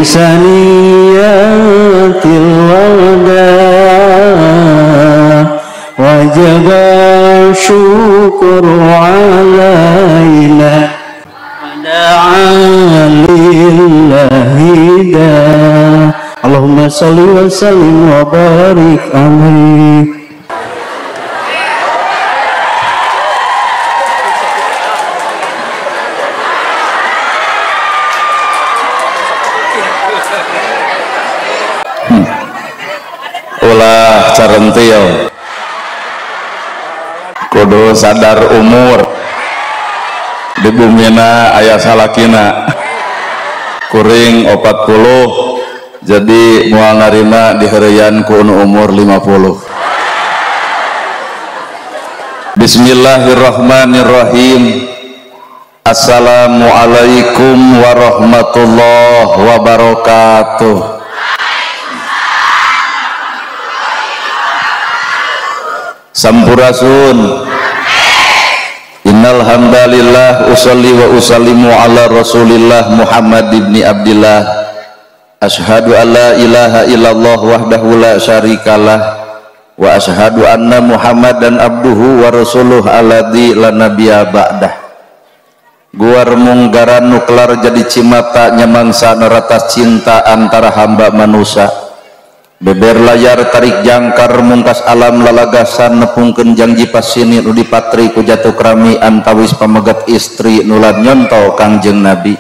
saniyatil wada wajib syukur alaina da'a lillahi da. Allahumma shalli wa sallim wa barik alaihi. Ulah carentil, kudu sadar umur. Di bumina aya salakina kuring 40, jadi moal narima diheureuyan ku nu umur 50. Bismillahirrahmanirrahim. Assalamualaikum warahmatullahi wabarakatuh. Sampurasun. Innal hamdalillah usolli wa usallimu ala Rasulillah Muhammad ibni Abdillah. Ashhadu an la ilaha illallah wahdahu la syarikalah wa ashhadu anna Muhammadan abduhu wa rasuluh alladzi la nabiyya ba'dah. Guar munggaran nuklar jadi cimata nyamangsa neratas cinta antara hamba manusia. Beber layar tarik jangkar mungkas alam lalagasan nepungkeun jangji pasini nu dipatri ku jatuh krami antawis pamegat istri nulan nyonto Kangjeng Nabi.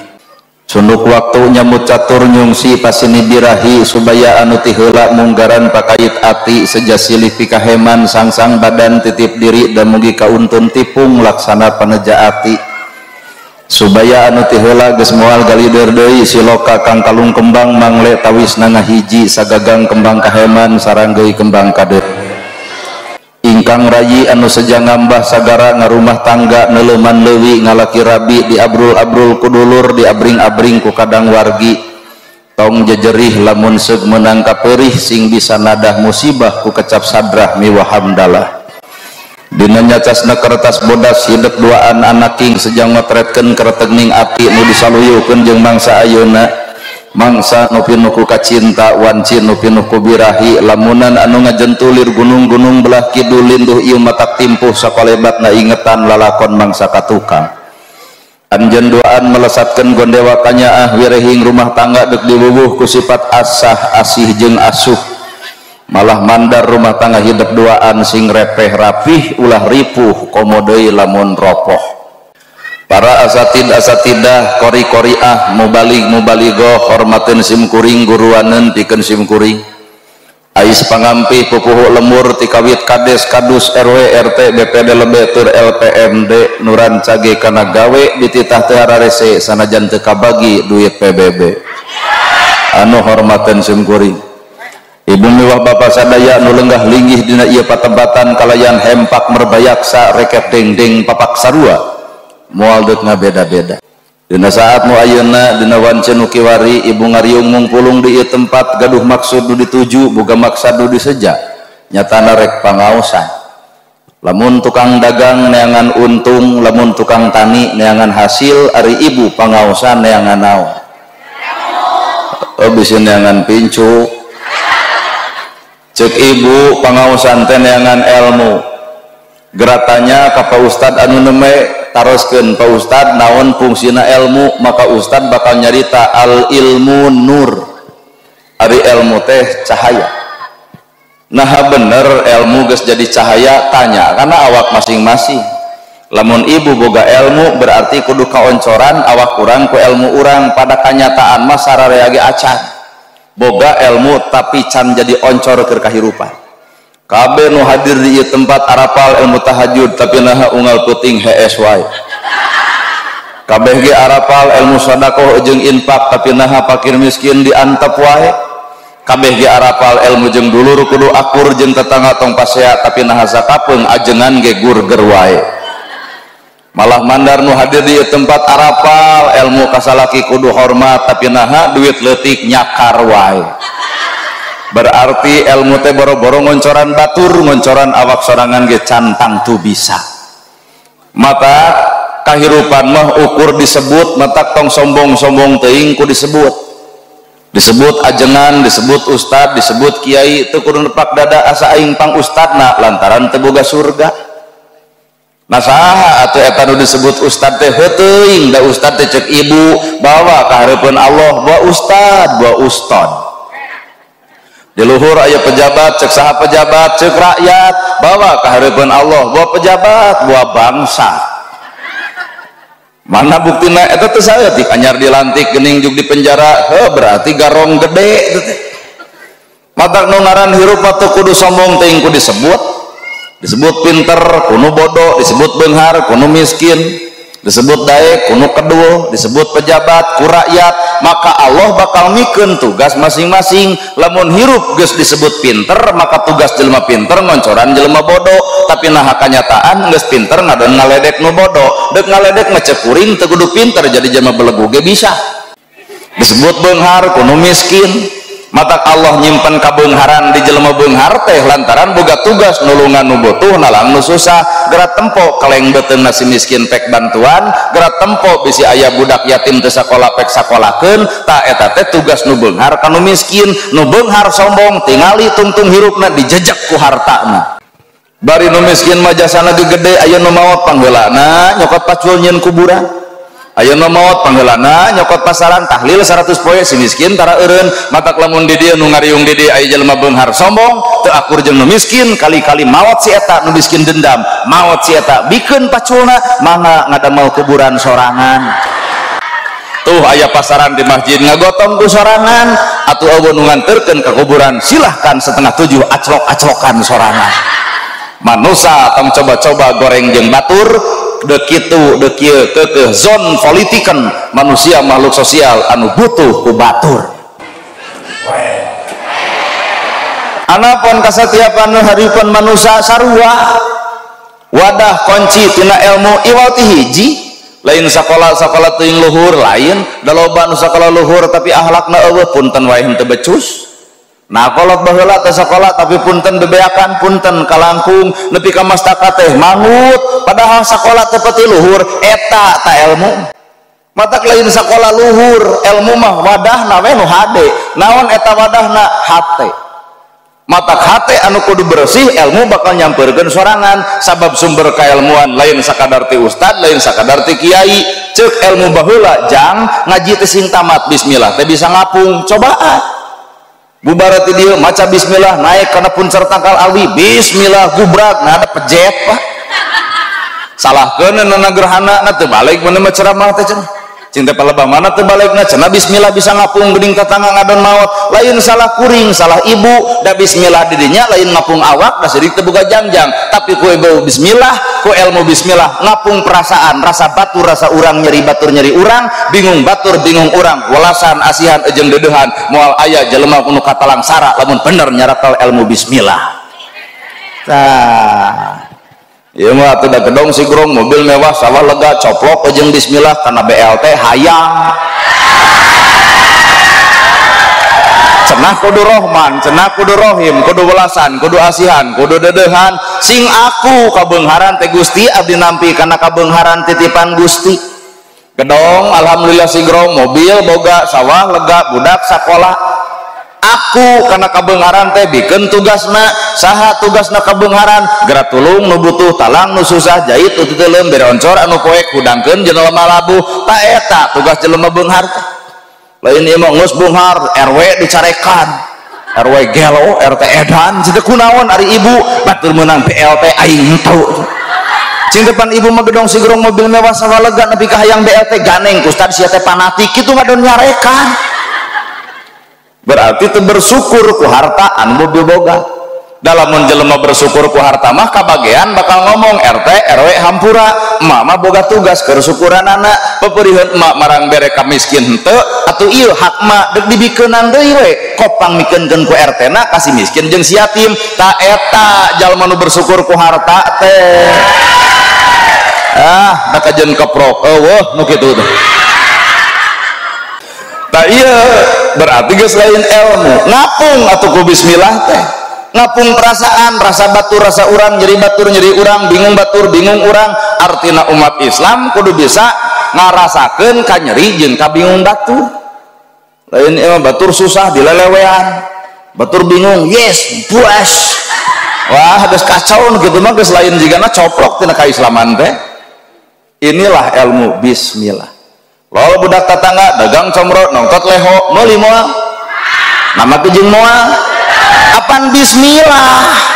Sunduk waktu nyamut catur nyungsi pasini birahi subaya anu ti heula munggaran pakait ati seja silih pikaheman sangsang badan titip diri dan mugi kauntun tipung laksana paneja ati. Subaya anu ti heula geus moal galider deui siloka kang kalung kembang mangle tawis nangahiji sagagang kembang kaheman saranggeui kembang kadeut. Ingkang rayi anu seja ngambah sagara ngarumah tangga neuleuman leuwi ngalaki rabi diabrul-abrul ku dulur diabring-abring ku kadang wargi. Tong jejerih lamun seug meunang kapeurih sing bisa nadah musibah ku kecap sadrah miwah hamdalah. Dina nyacasna kertas bodas hidep duaan anaking sejang motretkeun keretegning ati nu disaluyukeun jeung mangsa ayeuna. Mangsa nu pinuh ku kacinta wanci nu pinuh ku birahi lamunan anu ngajentulir gunung-gunung belah kidul linduh ieu matak timpuh sakolebatna ingetan lalakon mangsa katukang. Anjeun duaan melesatkeun gondewa kanyaah wirehing rumah tangga deuk diwuwuh ku sifat asah asih jeung asuh. Malah mandar rumah tangga hidup duaan sing repeh rapih ulah ripuh komodoi lamun ropoh. Para asatid asatidah kori koriah mubalig mubaligoh hormatin simkuring guruanen pikeun simkuring. Ais pangampih pupuhu lemur tikawit kades kadus RW RT BPD lebe tur LPMD nuran cage kana gawe dititah teu hararese sanajan teu kabagi duit PBB. Anu hormatin simkuring. Ibu miwah bapa sadaya nu lenggah linggih dina ieu patempatan kalayan hempak merbayaksa reket dengdeng papak sarua moal deuk ngabeda-beda. Dina saat nu ayeuna dina wance nu kiwari ibu ngariung mungpulung di ieu tempat gaduh maksud nu dituju boga maksad nu diseja nyatana rek pangaosan. Lamun tukang dagang neangan untung, lamun tukang tani neangan hasil, ari ibu pangaosan neangan naon? Oh bisi neangan pincuk. Cek ibu pangaosan teh neangan ilmu. Geratanya ka Pak Ustad anu neme taroskeun Pak Ustad naon fungsina ilmu, maka Ustad bakal nyarita al ilmu nur. Ari ilmu teh cahaya. Nah bener ilmu geus jadi cahaya tanya karena awak masing-masing. Lamun ibu boga ilmu berarti kudu kaoncoran awak urang ku ilmu urang pada kanyataan mah sararea ge acan. Boga ilmu tapi can jadi oncor keur kahirupan. Kabeh nu hadir di ieu tempat arapal ilmu tahajud tapi naha unggal peuting hees wae. Kabeh ge arapal ilmu sedekah jeung infak tapi naha fakir miskin diantep wae. Kabeh ge arapal ilmu jeung dulur kudu akur jeung tetangga tong pasea tapi naha sakapeung ajengan ge gurger wae. Malah mandar nu hadir di tempat arapal ilmu kasalaki kudu hormat tapi naha duit leutik nyakar wae. Berarti ilmu teh boro-boro ngoncoran batur ngoncoran awak sorangan ge cantang tu bisa. Maka kahirupan mah ukur disebut matak tong sombong-sombong teuing ku disebut. Disebut ajengan, disebut ustad, disebut kiai teu kudu nepak dada asa aing pang ustadna lantaran teu boga surga. Nah saha atuh eta nu disebut ustad teh heuteung da ustad teh cek ibu bawa ka hareupeun Allah bawa ustad, bawa ustad. Di luhur aya pejabat cek saha pejabat, cek rakyat bawa ka hareupeun Allah bawa pejabat, bawa bangsa. Mana buktina eta teh saeutik anyar dilantik geuning juk di penjara, heuh berarti garong gede teh. Matak nu ngaran hirup mah teu kudu sombong teuing ku disebut. Disebut pinter kunu bodoh, disebut beunghar kunu miskin, disebut daek kunu kedua, disebut pejabat ku rakyat, maka Allah bakal mikeun tugas masing-masing. Lamun hirup geus disebut pinter, maka tugas jelema pinter ngoncoran jelema bodoh. Tapi nah kanyataan geus pinter ngadon ngaledek nu bodoh, deuk ngaledek mah cek kuring teu kudu pinter jadi jelema belegu ge bisa. Disebut beunghar kunu miskin, matak Allah nyimpen kabeungharan di jelema beunghar teh lantaran boga tugas nulungan nu butuh nalang nu susah. Gerak tempo kaleng beuteungna si miskin pek bantuan, gerak tempo bisi aya budak yatim teu sakola pek sakolakeun, ta eta teh tugas nu beunghar ka nu miskin. Nu beunghar sombong tingali tungtung hirupna dijejak ku hartana. Bari nu miskin mah jasana gede, aya nu maot pangheulana nyokot pacul nyieun kuburan, aya nu maot pangheulana nyokot pasaran tahlil 100 poe si miskin tara eureun. Matak lamun di dieu nu ngariung di dieu aya jelema beunghar sombong teu akur jeung nu miskin, kali-kali maot si eta nu miskin dendam, maot si eta bikeun paculna mangga ngadamel kuburan sorangan. Tuh aya pasaran di masjid ngagotong ku sorangan, atuh eueuh nu nganterkeun ka kuburan silahkan 6:30 aclok-aclokan sorangan. Manusa tong coba-coba goreng jeung batur, dekitu dekieu keukeuh zon politikan manusia makhluk sosial anu butuh ku batur. Anapun kasatiapan haripan manusia sarua wadah kunci tina ilmu iwal ti hiji, lain sakola-sakola teuing luhur lain, da loba nu sakola luhur tapi akhlakna eueuh punten wae henteu becus. Nah kolot baheula teh sakola tapi punten bebeakan, punten kalangkung nepi ka mastaka teh mangut, padahal sakola teh peti luhur eta ta ilmu. Matak lain sakola luhur, ilmu mah wadahna we nu hade. Naon eta wadahna? Hate. Matak hate anu kudu bersih, ilmu bakal nyampeurkeun sorangan, sabab sumber kailmuan lain sakadar ti ustad, lain sakadar ti kiai. Ceuk ilmu baheula jang ngaji teh sing tamat bismillah teh bisa ngapung, cobaan. Bubar ti dieu maca bismillah naik kana puncer tangkal awi bismillah gubrak, nah ada pejet pak. Salahkeun nana gerhana na teu balik mun mah ceramah teh cenah. Cing teh palebah mana teu balikna cenah bismillah bisa ngapung geuning tatangga ngadon maot. Lain salah kuring, salah ibu, da bismillah di dinya lain ngapung awak da sirik teu boga jangjang, tapi ku ibu bismillah, ku ilmu bismillah ngapung perasaan, rasa batur rasa urang, nyeri batur nyeri urang, bingung batur bingung urang, welasan asihan jeung deudeuhan, moal aya jelema nu katalang sara lamun bener nyaratel ilmu bismillah. Tah ieu mah atuh da gedong sigrong mobil mewah sawah lega coplok jeung bismillah kana BLT hayang. Cenah kudu Rohman, cenah kudu Rohim, kudu welasan, kudu asihan, kudu deudeuhan, sing aku kabeungharan teh Gusti abdi nampi kana kabeungharan titipan Gusti. Gedong alhamdulillah sigrong mobil boga sawah lega budak sakola. Aku karena kabeungharan teh bikeun tugasna, saha tugasna kabeungharan, gerak tulung nu butuh, talang nu susah, jait nu teu bere oncor anu poek hudangkeun jelema labuh, ta eta tugas jelema beunghar teh. Lain ieu mah geus beunghar, RW dicarekan, RW gelo, RT edan, ceu kunaon ari ibu batur meunang BLT aing henteu. Cing depan ibu mah gedong sigrong mobil mewah sawah lega nepi ka hayang BLT ganeng ku ustad sia teh fanatik kitu ngadon nyarekan. Berarti teu bersyukur ku harta anu mobil boga. Dalam jelema bersyukur ku harta mah kabagean bakal ngomong RT RW hampura, emak mah boga tugas kesyukuran anak, peperiheun emak marang bere ka miskin henteu, atuh ieu hak emak deuk dibikeunan deui we, kopang mikeunkeun ku RT na ka si miskin jeung si yatim. Ta eta jalma nu bersyukur ku harta teh. Ah, da kajeun keprok eueuh nu kitu teh. Ta iya berarti geus lain ilmu ngapung atuh ku bismillah teh, ngapung perasaan, rasa batur rasa urang, nyeri batur nyeri urang, bingung batur bingung urang. Artina umat Islam kudu bisa ngarasakeun ka nyeri jeung ka bingung batur. Lain emang batur susah dilelewean, batur bingung, yes, puas. Wah, geus kacau gitu mah geus lain jigana coplok tina kaislaman teh. Inilah ilmu bismillah. Lol budak tetangga dagang comro nongtot leho meuli moal. Nama jeung moal. Apan bismillah.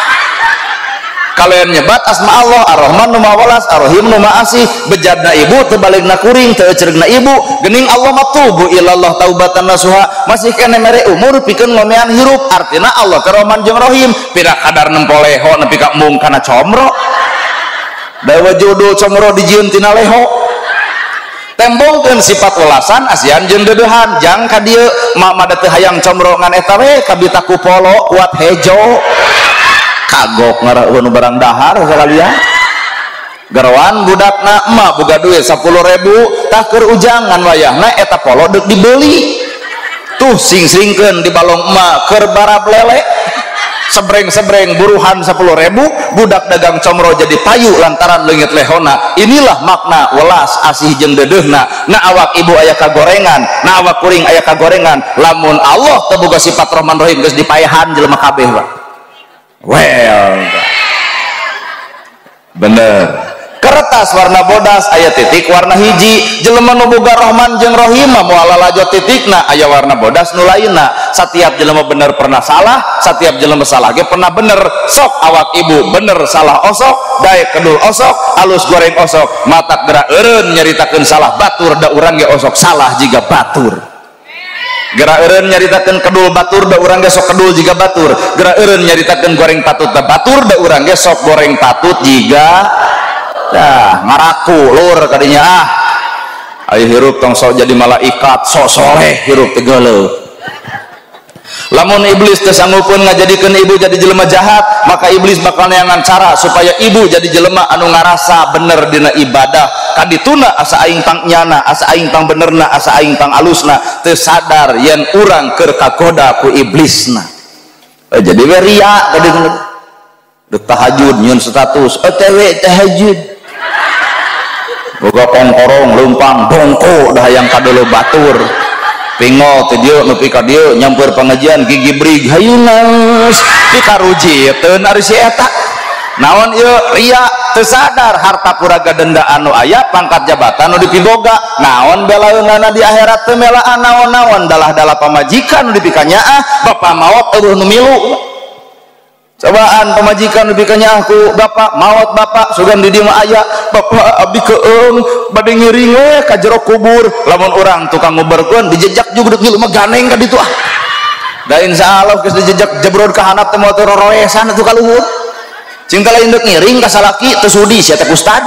Kalian nyebat asma Allah Ar-Rahman nu Maha Welas Ar-Rahim nu Maha Asih, bejadna ibu teu balegna kuring teu eceregna ibu, geuning Allah mah tubu ilallah taubatan nasuha, masih keneh mere umur pikeun ngomean hirup, artina Allah teh Rahman jeung Rahim, pira kadar nempo leho nepi ka embung kana comro. Dawa judul comro dijieun tina leho. Tembongkeun sifat welasan asian jeung deudeuhan, jang ka dieu mak mah teu hayang comro ngan eta we kabita ku polo kuat hejo. Kagok ngareueun barang dahar sakalian. Gerawan budakna emak boga duit 10.000 tah keur ujang ngan wayahna eta polo deuk dibeli. Tuh sing-singkeun di balong emak keur barab lele. Sebreng-sebreng buruhan 10.000 budak dagang comro jadi payu lantaran leungit lehona. Inilah makna welas asih jeung deudeuhna. Na awak ibu aya kagorengan, na awak kuring aya kagorengan. Lamun Allah teu boga sifat Rahman Rahim geus dipaehan jelema kabeh, Pak. Well, bener. Kertas warna bodas aya titik warna hiji, jelema nu boga Rahman jeung Rahim mah moal lalajo titikna aya warna bodas nu lainna. Satiap jelema bener pernah salah, satiap jelema salah ge pernah bener. Sok awak ibu bener salah osok, daek kedul osok, alus goreng osok, matak gerak eureun nyaritakeun salah batur da urang ge osok salah jiga batur. Gerak eureun nyaritakeun kedul batur da urang ge sok kedul jiga batur. Gerak eureun nyaritakeun goreng patut da batur da urang ge sok goreng patut jiga dah ngaraku lur kadinya ah. Ayo hirup tong sok jadi malaikat, sok soleh hirup teh geuleuh. Lamun iblis teu sanggupeun ngajadikeun ibu jadi jelema jahat, maka iblis bakal neangan cara supaya ibu jadi jelema anu ngarasa bener dina ibadah. Kadituna asa aing pang nyana, asa aing pang benerna, asa aing pang alusna, teu sadar yen urang keur kagoda ku iblisna. Jadi we ria kadituna. Deuk tahajud nyieun status, OTW tahajud. Boga kongkorong leumpang dongko dah hayang kadeuleu batur. Pingol ti dieu nepi ka dieu nyamper pengajian gigi brig hayu naos pikarujiteun ari si eta. Naon ieu ria teu sadar harta puraga denda anu aya pangkat jabatan nu dipiboga naon belaeunana di akhirat teu melaan naon-naon dalah-dalah pamajikan nu dipikanyaah bapa maot eueuh nu milu. Cobaan pamajikan nu dipikanyaah ku bapak maot bapak sugan di dieu mah aya bapak abdi keung bade ngiring we ka jero kubur. Lamun urang tukang nguberkeun dijejak juga deuk ngilu mah ganeng ka ditu ah. Da insyaallah geus dijejak jebrod ka handap teh moal teu roroesan atuh ka luhur. Cing teh lain deuk ngiring ka salaki teu sudi sia teh ustad.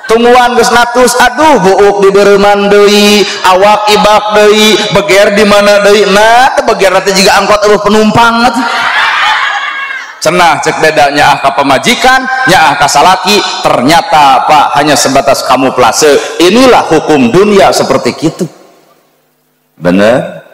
Tungguan geus natus aduh buuk dibeureman deui, awak ibak deui, beger di mana deui. Nah teh beger teh jiga angkot eueuh penumpang atuh. Cenah cek beda nyaah ka pamajikan, nyaah ka salaki, ternyata Pak hanya sebatas kamuflase. Inilah hukum dunia seperti itu. Bener?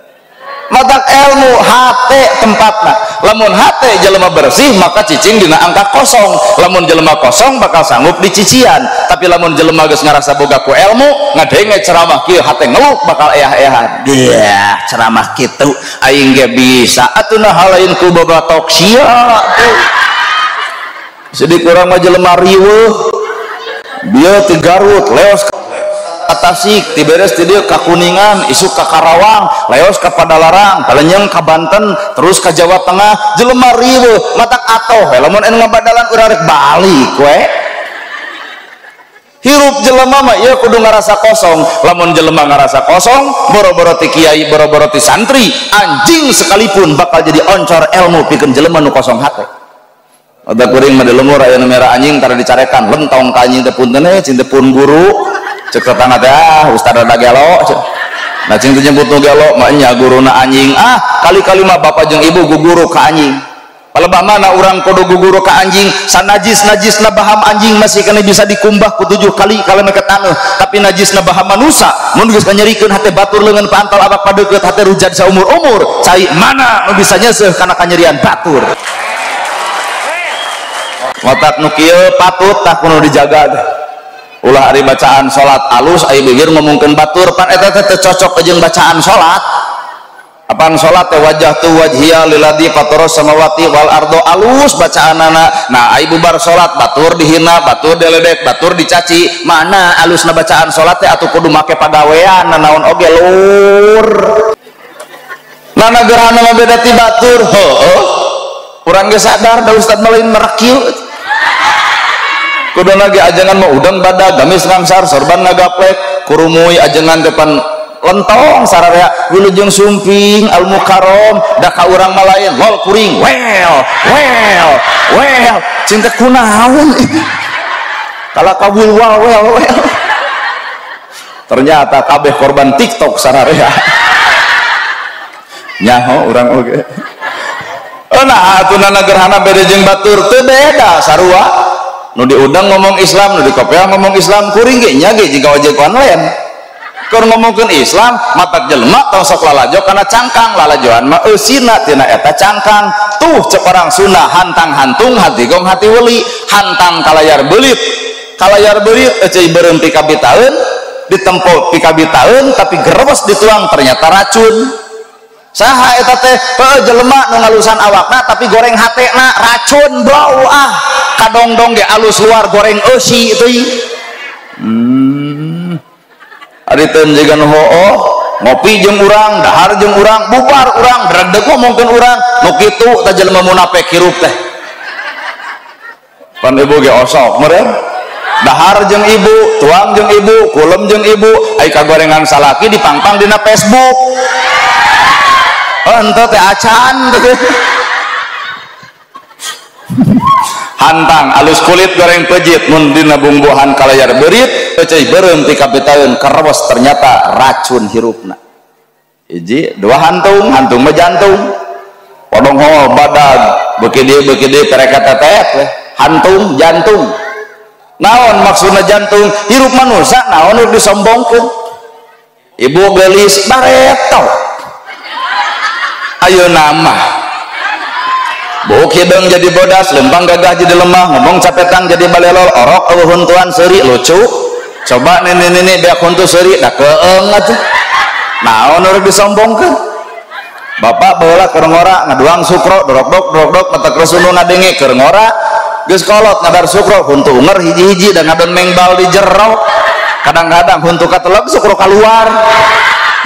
Matak ilmu hate tempatna. Lamun hate jelema bersih maka cicing dina angka kosong. Lamun jelema kosong bakal sanggup dicician. Tapi lamun jelema geus ngarasa boga ku ilmu, ngadenge ceramah kieu hate ngeluk bakal eah-eahan. Dia ceramah kitu aing ge bisa atuh nah lain ku boga sia tuh. Jadi kurang mah jelema riweuh. Dia ti Garut, leos Tasik, ti beres ti dieu ka Kuningan, isuk ka Karawang, leos ka Padalarang, palenyeng ka Banten, terus ka Jawa Tengah, jelema riweuh, matak atoh we lamun anu ngabadalan urang rek balik we. Hirup jelema mah ieu kudu ngarasa kosong. Lamun jelema ngarasa kosong, boro-boro ti kiai, boro-boro ti santri, anjing sekalipun bakal jadi oncor ilmu pikeun jelema nu kosong hate. Ada kuring mah di lemur aya nu merah anjing tara dicarekan, lentong ka anjing teh punten cing teh pun guru. Cek tetangga teh ah ustad rada gelo. Nah cing teh jemput nu gelo mah nya guruna anjing. Ah kali-kali mah bapak jeung ibu guguru ka anjing. Palebah mana urang kudu guguru ka anjing, sanajis-najisna baham anjing masih kena bisa dikumbah ku 7 kali kalau ke taneuh, tapi najisna baham manusa mun geus kanyerikeun hate batur leungeun pantal abak padeukeut hate rujad saumur-umur, cai mana nu bisa nyeuseuh kana kanyerian batur. Matak nu kieu patut tah kudu dijaga teh. Ulah ari bacaan salat alus ari bibir ngomongkeun batur pan eta teh teu cocok jeung bacaan salat. Apaan salat teh wajah tu wajhiya lilladzi fataras samawati wal ardo alus bacaanana. Nah ai bubar salat batur dihina, batur diledek, batur dicaci. Mana alusna bacaan salat teh atuh kudu make pagawean nanaon oge lur. Nana gerhana mah beda ti batur. Heueuh. Urang ge sadar da ustad mah lain merak kieu. Kuduna ge ajengan mah udang badag, gamis ngangsar, sorban ngagaplek, kurumui ajengan depan lentong sararea wilujeng sumping al mukarrom da ka urang mah lain lol kuring well well well cinta kunaon kala kabul wal well well ternyata kabeh korban TikTok sararea nyaho urang oge. Nah atuh nana gerhana beda jeung batur teu beda sarua nu diundang ngomong Islam nu dikopea ngomong Islam kuring ge nya ge jiga ojek online keur ngomongkeun Islam matak jelema tong sok lalajo kana cangkang lalajoan mah eusina tina eta cangkang tuh cek orang Sunda hantang hantung hati gong hati weli hantang kalayar beulit euceuy beureum pikabitaeun ditempo pikabitaeun tapi gerewes dituang ternyata racun saha eta teh heueuh jelema nu ngalusan awakna tapi goreng hatena racun bau ah kadongdong ge alus luar goreng eusi teuing. Ari teu jiga nu hooh ngopi jeung urang dahar jeung urang bubar urang dredeg ngomongkeun urang nu kitu tah jelema munafik hirup teh pan ibu ge osok meureun dahar jeung ibu tuang jeung ibu kulem jeung ibu ai kagorengan salaki dipangpang dina Facebook henteu teh acan hantang alus kulit goreng pejit mun dina bumbuhan kalayar beurit euceuy beureum ti kapitaeun kerewes ternyata racun hirupna hiji dua hantung hantung mah jantung podong ho badag beuki dieu pereka teteh hantung jantung naon maksudna jantung hirup manusia naon nu disombongkeun ibu geulis bareto ayeuna mah buk hideung jadi bodas, lempang gagah jadi lemah, ngomong capetang jadi balelol, orok eueuh huntuan seuri lucu. Coba nini-nini beak huntu seuri da keeng atuh. Naon urang disombongkeun? Bapak baheula keur ngora ngaduang sukro, dorok-dok dorok-dok matak resunu ngadenge keur ngora. Geus kolot ngadar sukro, huntu unger hiji-hiji da ngadon mengbal di jero. Kadang-kadang huntu kateleg sukro kaluar.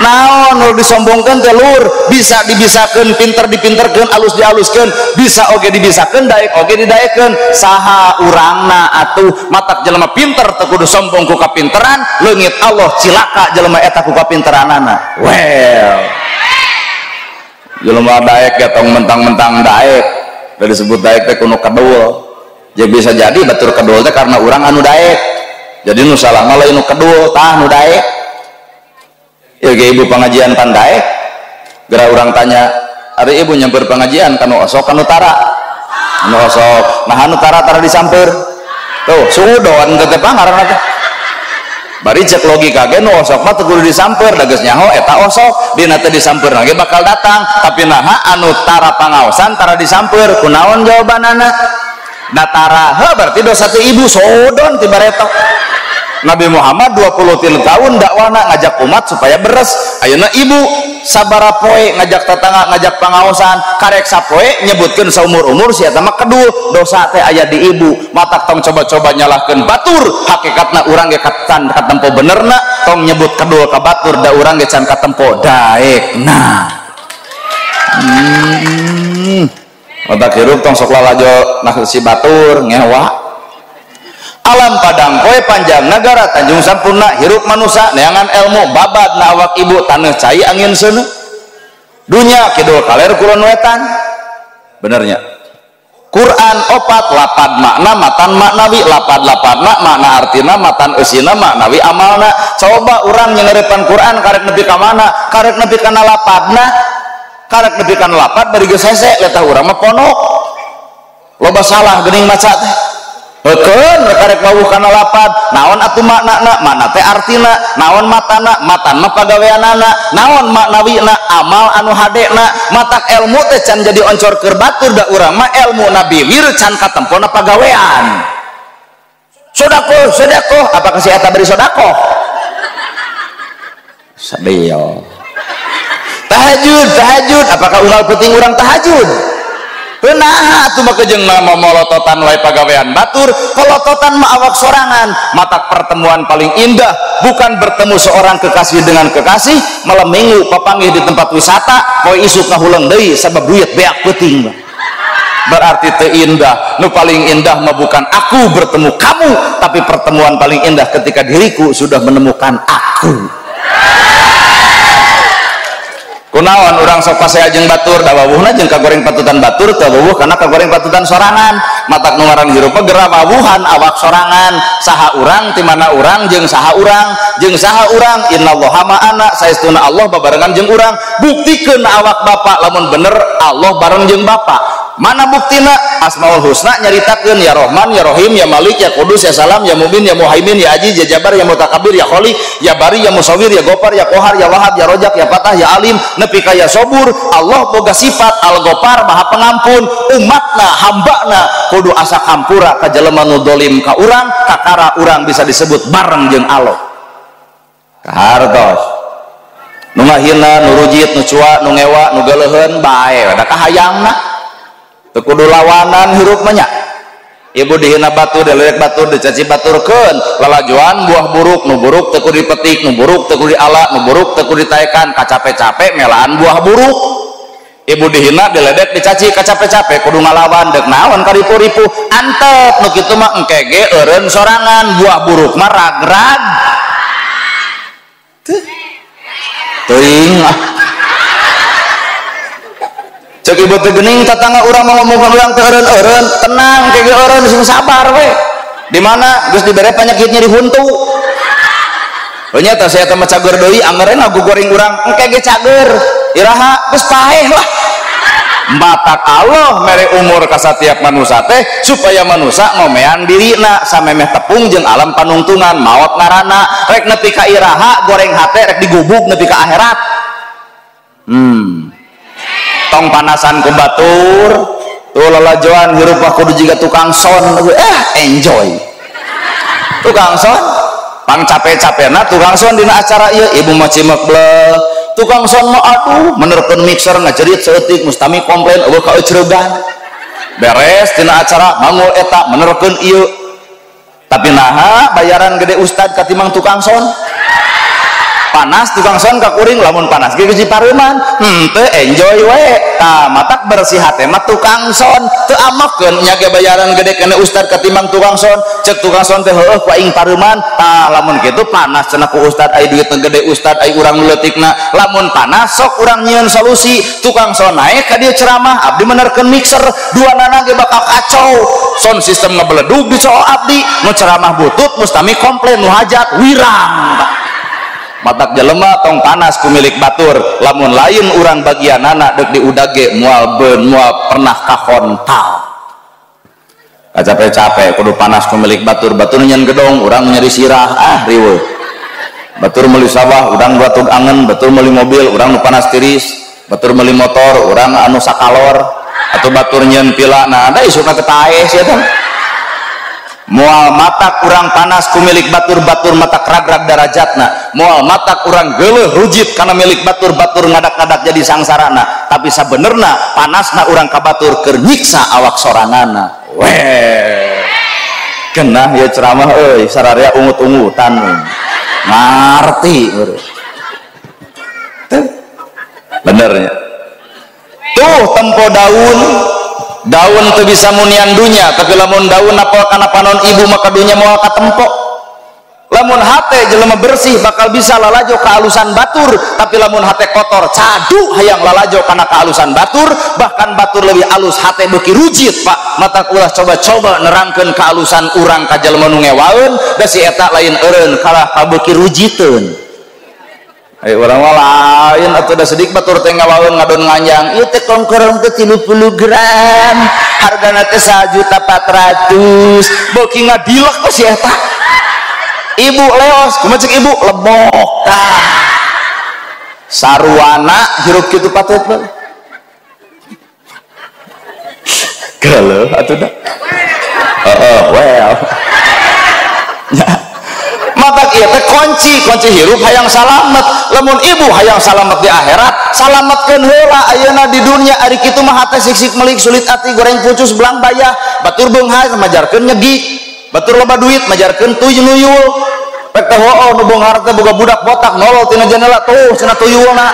Naon nu disombongkeun teh lur bisa dibisakeun pinter dipinterkeun alus dialuskeun bisa oge dibisakeun daek oge didaekeun saha urangna atuh matak jelema pinter teu kudu sombong ku kapinteran leungit Allah cilaka jelema eta ku kapinteranana well jelema daek ge tong mentang-mentang daek da disebut daek teh kudu kedul jadi bisa jadi batur kedul teh karena urang anu daek jadi nu salah mah lain nu kedul tah nu daek. Ya ge ibu pengajian pan daek geura urang tanya ari ibu nyamper pengajian kanu osok kanu tara anu osok nah anu tara tara disamper tuh suudon teh pangaranna teh bari cek logika ge nu osok mah teu kudu disamper da geus nyaho eta osok dina teh disamper ge bakal datang tapi naha anu tara pangaosan tara disamper kunaon jawabanana da tara heuh berarti dosa teh ibu suudon ti bareto. Nabi Muhammad 23 tahun dakwana ngajak umat supaya beres. Ayeuna ibu sabara poe ngajak tetangga ngajak pangaosan karek sapoe nyebutkeun saumur-umur si eta mah kedul dosa teh aya di ibu matak tong coba-coba nyalahkeun batur hakikatna urang ge katan katempo benerna tong nyebut kedul ka batur da urang ge can katempo daekna. Otak hirup tong sok lalajo nah si batur ngewa. Alam padang poe panjang negara Tanjung Sampurna hirup manusia neangan ilmu babad na awak ibu tanah cai angin seuneu dunya kidul kaler kulon wetan benernya Quran opat lapad makna matan maknawi lapad lapadna makna artina matan eusina maknawi amalna coba urang nyengerepan Quran karek nepi ka mana karek nepi kana lapadna karek nepi kana lapad bari geus hese letah urang mah ponok loba salah geuning maca teh heukeun karek wawuh kana lapad naon atuh maknana makna teh artina naon matana matan mah pagaweanana naon maknawina amal anu hadena matak ilmu teh can jadi oncor keur batur da urang mah ilmu nabi wir can katempona pagawean sedekah sedekah apa kasih eta beri sedekah sadeo Tahajud, tahajud, apakah unggal penting urang tahajud? Nah, atuh mah kejeung molototan wae pagawean batur, polototan mah awak sorangan. Matak pertemuan paling indah bukan bertemu seorang kekasih dengan kekasih, malam minggu papanggih di tempat wisata, poe isuk ngahuleng deui sabab duit beak peuting. Berarti teu indah. Nu paling indah mah bukan aku bertemu kamu, tapi pertemuan paling indah ketika diriku sudah menemukan aku. Kunaon urang sok pasea jeung batur, da wawuhna jeung kagoreng patutan batur teu wawuh kana kagoreng patutan sorangan. Matak nu ngaran hirup mah geura wawuhan awak sorangan. Saha urang ti mana urang jeung saha urang, jeung saha urang, innallaha ma'ana, saestuna Allah babarengan jeung urang. Buktikeun awak bapak lamun bener Allah bareng jeung bapak. Mana buktina? Asmaul Husna nyaritakeun ya Rahman, ya Rahim, ya Malik, ya Kudus, ya Salam, ya Mumin, ya Muhaimin, ya Aziz, ya Jabar, ya Mutakabir, ya Khalik, ya Bari, ya Musawir, ya Gopar, ya Kohar, ya Wahab, ya Rojak, ya Fatah, ya Alim, nepi ka ya Sobur. Allah boga sifat Al-Gopar, Maha Pengampun. Umatna, hambana kudu asa kampura ka jelema nu dolim ka urang, kakara urang bisa disebut bareng jeung Allah. Kahartos. Nu ngahina, nu rujit, nu cua, nu ngewa, nu geuleuheun bae da kahayangna. Teu kudu lawanan hirup mah nya. Ibu dihina batur, diledek batur, dicaci baturkeun, lalajoan buah buruk, nu buruk teu kudu dipetik, nu buruk teu kudu diala, nu buruk teu kudu ditaekan, kacape-cape melaan buah buruk. Ibu dihina, diledek, dicaci, kacape-cape kudu ngalawan, deuk naon karipu-ripu, antep nu kitu mah engke ge eureun sorangan, buah buruk mah ragrag. Teu teuing ah. Cek ibu teh geuning tatangga urang mah ngomongkeun urang teh eureun-eureun, tenang ke ge eureun sing sabar we. Di mana geus dibere penyakit nyeri huntu. Nya teh saya teh mah cager deui anggeure ngagugoring urang engke ge cager. Iraha geus paeh lah. Matak Allah mere umur ka satiap manusa teh supaya manusa ngomean dirina samemeh tepung jeung alam panungtungan maot ngaranna rek nepi ka iraha goreng hate rek digubug nepi ka akhirat. Tong panasan ku batur tuh lalajoan hirup mah kudu jiga tukang son, enjoy tukang son pang capek-capekna tukang son dina acara ieu ibu mah cimek bleh tukang son mah aduh menerkeun mixer ngajerit saeutik mustami komplain eueuh kaeucreugan beres dina acara mangul eta menerkeun ieu tapi naha bayaran gede ustad katimbang tukang son. Panas tukang son ka kuring lamun panas ge geus pareuman henteu enjoy we. Tah matak bersih hate mah tukang son teu amekeun nya ge bayaran gede kana ustad katimbang tukang son. Cek tukang son teh heueuh ku aing pareuman. Tah lamun kitu panas cenah ku ustad ai duitna gede ustad ai urang nu leutikna. Lamun panas sok urang nyieun solusi. Tukang son naek ka dieu ceramah abdi menerkeun mixer duanana ge bakal kacau. Son sistem ngabeledug di cowok abdi nu ceramah butut mustami komplain nu hajat wirang. Matak jelema tong panas ku milik batur lamun lain urang bagianana deuk diudag ge moal beun moal pernah kahontal. Kacape-cape kudu panas ku milik batur, batur nyen gedong urang nyeri sirah ah riweuh. Batur meuli sawah urang batug angen, batur meuli mobil urang nu panas tiris, batur meuli motor urang anu sakalor atau batur nyen pila nah da isukna teh paeh sia teh. Moal matak urang panas ku milik batur, batur matak ragrag darajatna. Moal matak urang geuleuh rujit kana milik batur, batur ngadak-ngadak jadi sangsarana. Tapi sabenerna panasna urang ka batur keur nyiksa awak soranganna. Weh. Genah ya ceramah euy, sararea ungut-ungutan. Ngarti bener ya. Tuh tempo daun. Daun teu bisa munian dunya, tapi lamun daun napol kana panon ibu maka dunya moal katempo. Lamun hate jelema bersih bakal bisa lalajo kealusan batur, tapi lamun hate kotor cadu hayang lalajo kana kealusan batur, bahkan batur lebih alus hate beuki rujit Pak. Matak ulah coba-coba nerangkeun kealusan urang ka jelema nu ngewaeun, da si eta lain eureun kalah ka beuki rujiteun. Ayo urang mah lain atuh da sedik batur teh ngawaeun ngadon nganjang. Ieu teh kongkorong teh 30 gram, hargana teh 1.400.000. Beuki ngadilek kok si eta. Ibu leos, kumaha cek ibu lebok tah. Saruana hirup kitu patut mah. Geuleuh atuh da. Heeh, well. Mata Matak ieu teh kunci hirup hayang salamet. Lamun ibu hayang salamet di akhirat, salametkeun heula ayeuna di dunia. Ari kitu mah hate sik-sik melik sulit ati goreng pucus belang bayah, batur beunghar majarkeun nyegi, batur loba duit majarkeun tuy nuyul. Pek teh hooh nu beunghar teh boga budak botak nolol tina jendela tuh cenah tuyulna.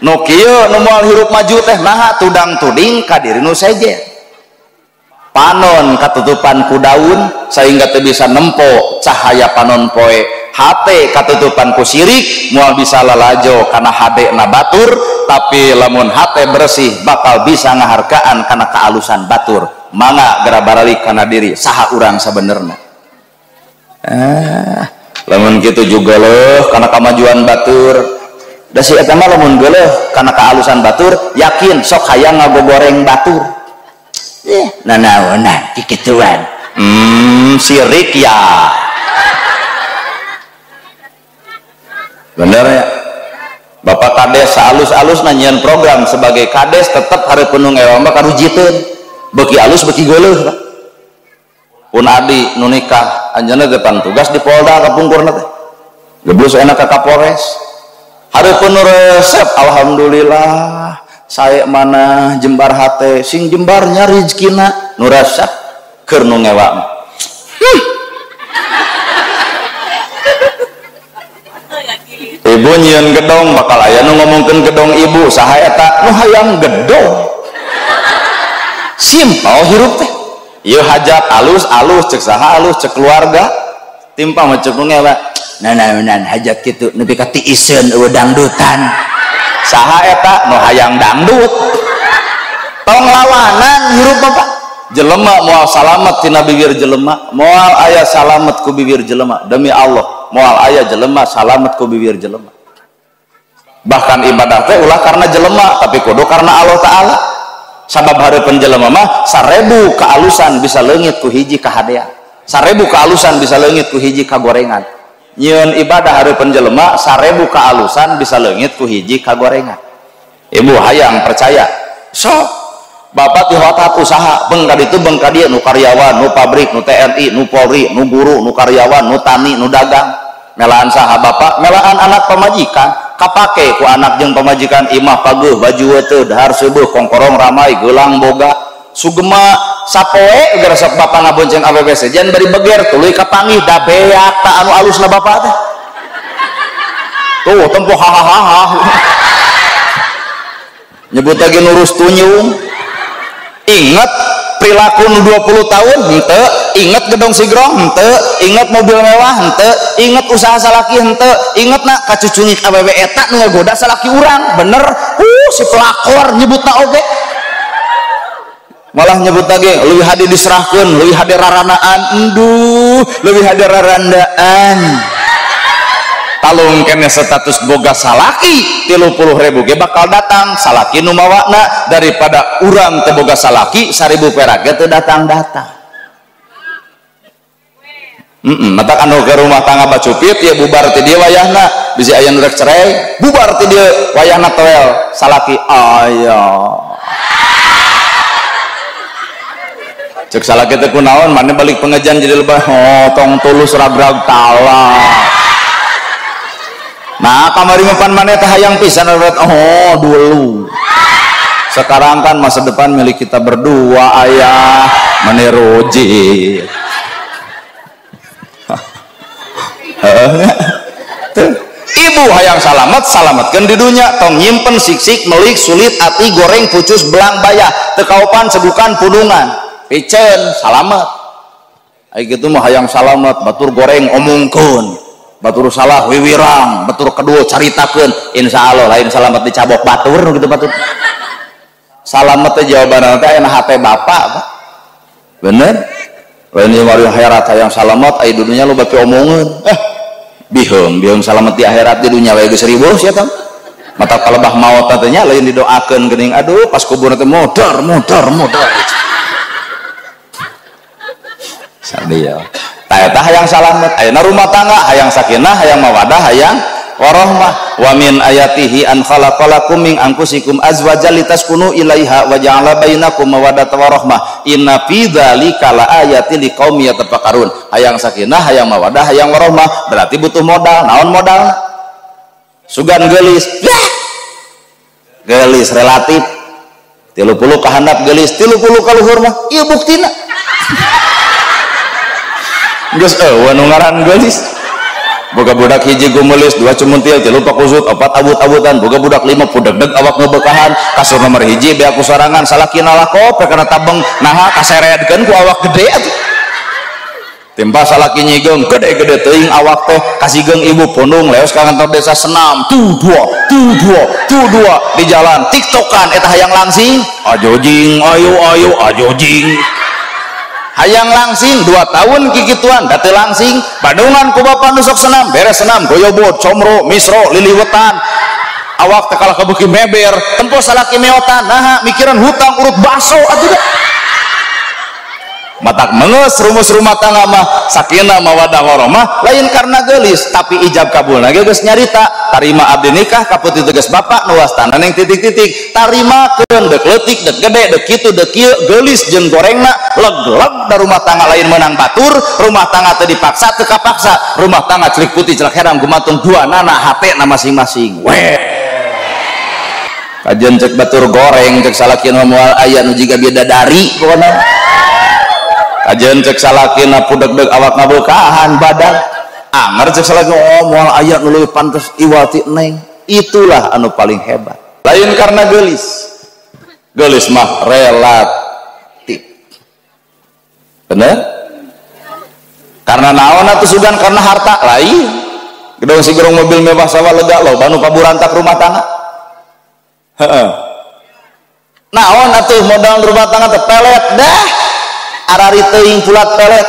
Nu kieu nu moal hirup maju teh naha tudang tuding ka diri nu sejen. Panon katutupan ku daun sehingga teu bisa nempo cahaya panon poe. Hate katutupan ku sirik moal bisa lalajo kana hadena batur, tapi lamun hate bersih bakal bisa ngahargaan kana kaalusan batur. Mangga geura baralik kana diri saha urang sabenerna. Lamun kitu juga leuh kana kamajuan batur. Da si eta mah lamun geuleuh kana kaalusan batur yakin sok hayang ngagogoreng batur. Nanaonan kikituan. Sirik ya. Bener ya. Bapak kades alus-alus nanyian program sebagai kades tetap hari penuh ngewa mah karujiteun. Beuki alus beuki geuleuh. Pun adi nu nikah anjeunna depan tugas di Polda kapungkurna teh. Geblus enak ka Kapolres. Hari penuh resep alhamdulillah. Saya mana jembar hate sing jembarnya rizkina nu resep keur nu ngewa mah. Ibu nyieun gedong bakal aya nu ngomongkeun gedong ibu saha eta nu hayang gedong. Simpel hirup teh. Ieu hajat alus-alus cek saha alus cek keluarga timpa mah cek nu ngewa. Nanaonan hajat kitu nepi ka tiiseun eueuh dangdutan. Saha eta nu hayang dangdut. Tong lawanan hirup bapak. Jelema moal salamet tina bibir jelema, moal aya salamet ku bibir jelema. Demi Allah, moal aya jelema salamet ku bibir jelema. Bahkan ibadah teh ulah karena jelema, tapi kudu karena Allah Ta'ala. Sabab hareupeun jelema mah 1000 kaalusan bisa leungit ku hiji kahadean. 1000 kaalusan bisa leungit ku hiji kagorengan. Nyieun ibadah hareupeun jelema 1000 kaalusan bisa leungit ku hiji kagorengan. Ibu hayang percaya so bapak ti hotat usaha beng ka ditu beng ka dieu nu karyawan nu pabrik nu TNI nu Polri nu guru nu karyawan nu tani nu dagang. Melaan saha bapak? Melaan anak pamajikan. Kapake ku anak jeung pamajikan imah pageuh baju teu dahar seubeut kongkorong ramai geulang boga sugema sapoe geura sok bapak ngabonceng awewe sejen bari beger tuluy kapanggih da beak ta anu alusna bapak teh. Tuh tempo hahaha. Nyebut lagi nurus tunyung. Ingat perilaku nu 20 tahun henteu, ingat gedong sigrong henteu, ingat mobil mewah henteu, ingat usaha salaki henteu, ingat na kacucungik awewe eta nu ngagoda salaki urang, bener. Si pelakor nyebutna oge. Malah nyebut lagi leuwih hade diserahkeun, leuwih hade raranaan, enduh, leuwih hade rarandaan. Talung kene status boga salaki 30.000 ge bakal datang salaki nu mawana daripada urang teu boga salaki 1000 perak ge teu datang-datang. Matak anu ke rumah tangga bacupit ya bubar ti dieu wayahna, bisi aya nu rek cerai, bubar ti dieu wayahna toel salaki aya. Cek salaki teh kunaon maneh balik pengajian jadi lebah oh tong tulus rag-rag tala. Nah kamari mapan maneh teh hayang pisan oh dulu. Sekarang kan masa depan milik kita berdua ayah maneh rojit. Ibu hayang salamet salametkeun di dunya tong nyimpen sik-sik melik sulit ati goreng pucus belang bayah teu kaopan cegukan pudungan piceun salamet. Ai kitu mah hayang salamet batur goreng omongkeun batur salah wiwirang batur kedua caritakeun insyaallah lain salamet dicabok batur nu kitu batur salamet teh jawabanna teh aya hate bapak Pak. Bener lain ieu mah akhirat hayang salamet ai dunya lu batu omongeun biheung biheung salamet di akhirat di dunya we geus ribuh sia tah mata kalebah maot teh nya lain didoakeun geuning aduh pas kubur teh modar modar modar sadia. Tah eta hayang salamet ayeuna rumah tangga hayang sakinah hayang mawadah hayang warohmah. Wa min ayatihi an khalaqalakum min anfusikum azwajan litaskunu ilaiha wa ja'ala bainakum mawaddatan wa rahmah. Inna fi dzalika laayatin liqaumin yatafakkarun. Hayang sakinah, hayang mawaddah, hayang warahmah, berarti butuh modal. Naon modal? Sugan geulis. Geulis relatif. 30 ka handap geulis, 30 ka luhur mah ieu buktina. Geus eueuh nu ngaran geulis. Boga budak hiji gumelis, 2 cumuntil, 3 pakusut, 4 abut-abutan, boga budak 5 pudegdeg awak ngebekahan, kasur nomor 1 beak ku sorangan, salakina lako kana tabeng, naha kaseredkeun ku awak gede atuh. Timpa salaki nyigeung gede-gede teuing awak teh, kasigeung ibu pundung leos ka kantor desa senam, tu dua, tu dua, tu dua di jalan tiktokan eta hayang langsing, ajojing, ayo ayo ajojing. Hayang langsing 2 tahun kikituan date langsing bandungan ku bapak nusok senam beres senam goyobot comro misro liliwetan awak teh kalah kabeuki meber tempo salaki meotan naha mikiran hutang urut baso atuh da matak mengeus rumus rumah tangga mah sakinah mawaddah warahmah lain karena geulis tapi ijab kabulna ge geus nyarita tarima abdi nikah ka putih tegas bapak nu wastana neng titik-titik tarimakeun deuk leutik deuk gede deuk kitu deuk kieu geulis jeung gorengna leg-leg da rumah tangga lain meunang batur rumah tangga teu dipaksa teu kapaksa rumah tangga celik putih celak herang gumantung dua nana hatena masing-masing weh kajeun cek batur goreng cek salakina moal aya nu jiga bidadari pokona kajeun cek salakina pudegdeg awak ngabeukahan badan anger cek salakina oh moal aya nu leuwih pantes iwati neng. Itulah anu paling hebat lain karena geulis. Geulis mah relatif bener karena naon atuh sugan karena harta lain gedong sigerong mobil mewah sawah lega loba nu paburantak rumah tangga heeh naon atuh modal rumah tangga teh pelet dah arari teuing pulat pelet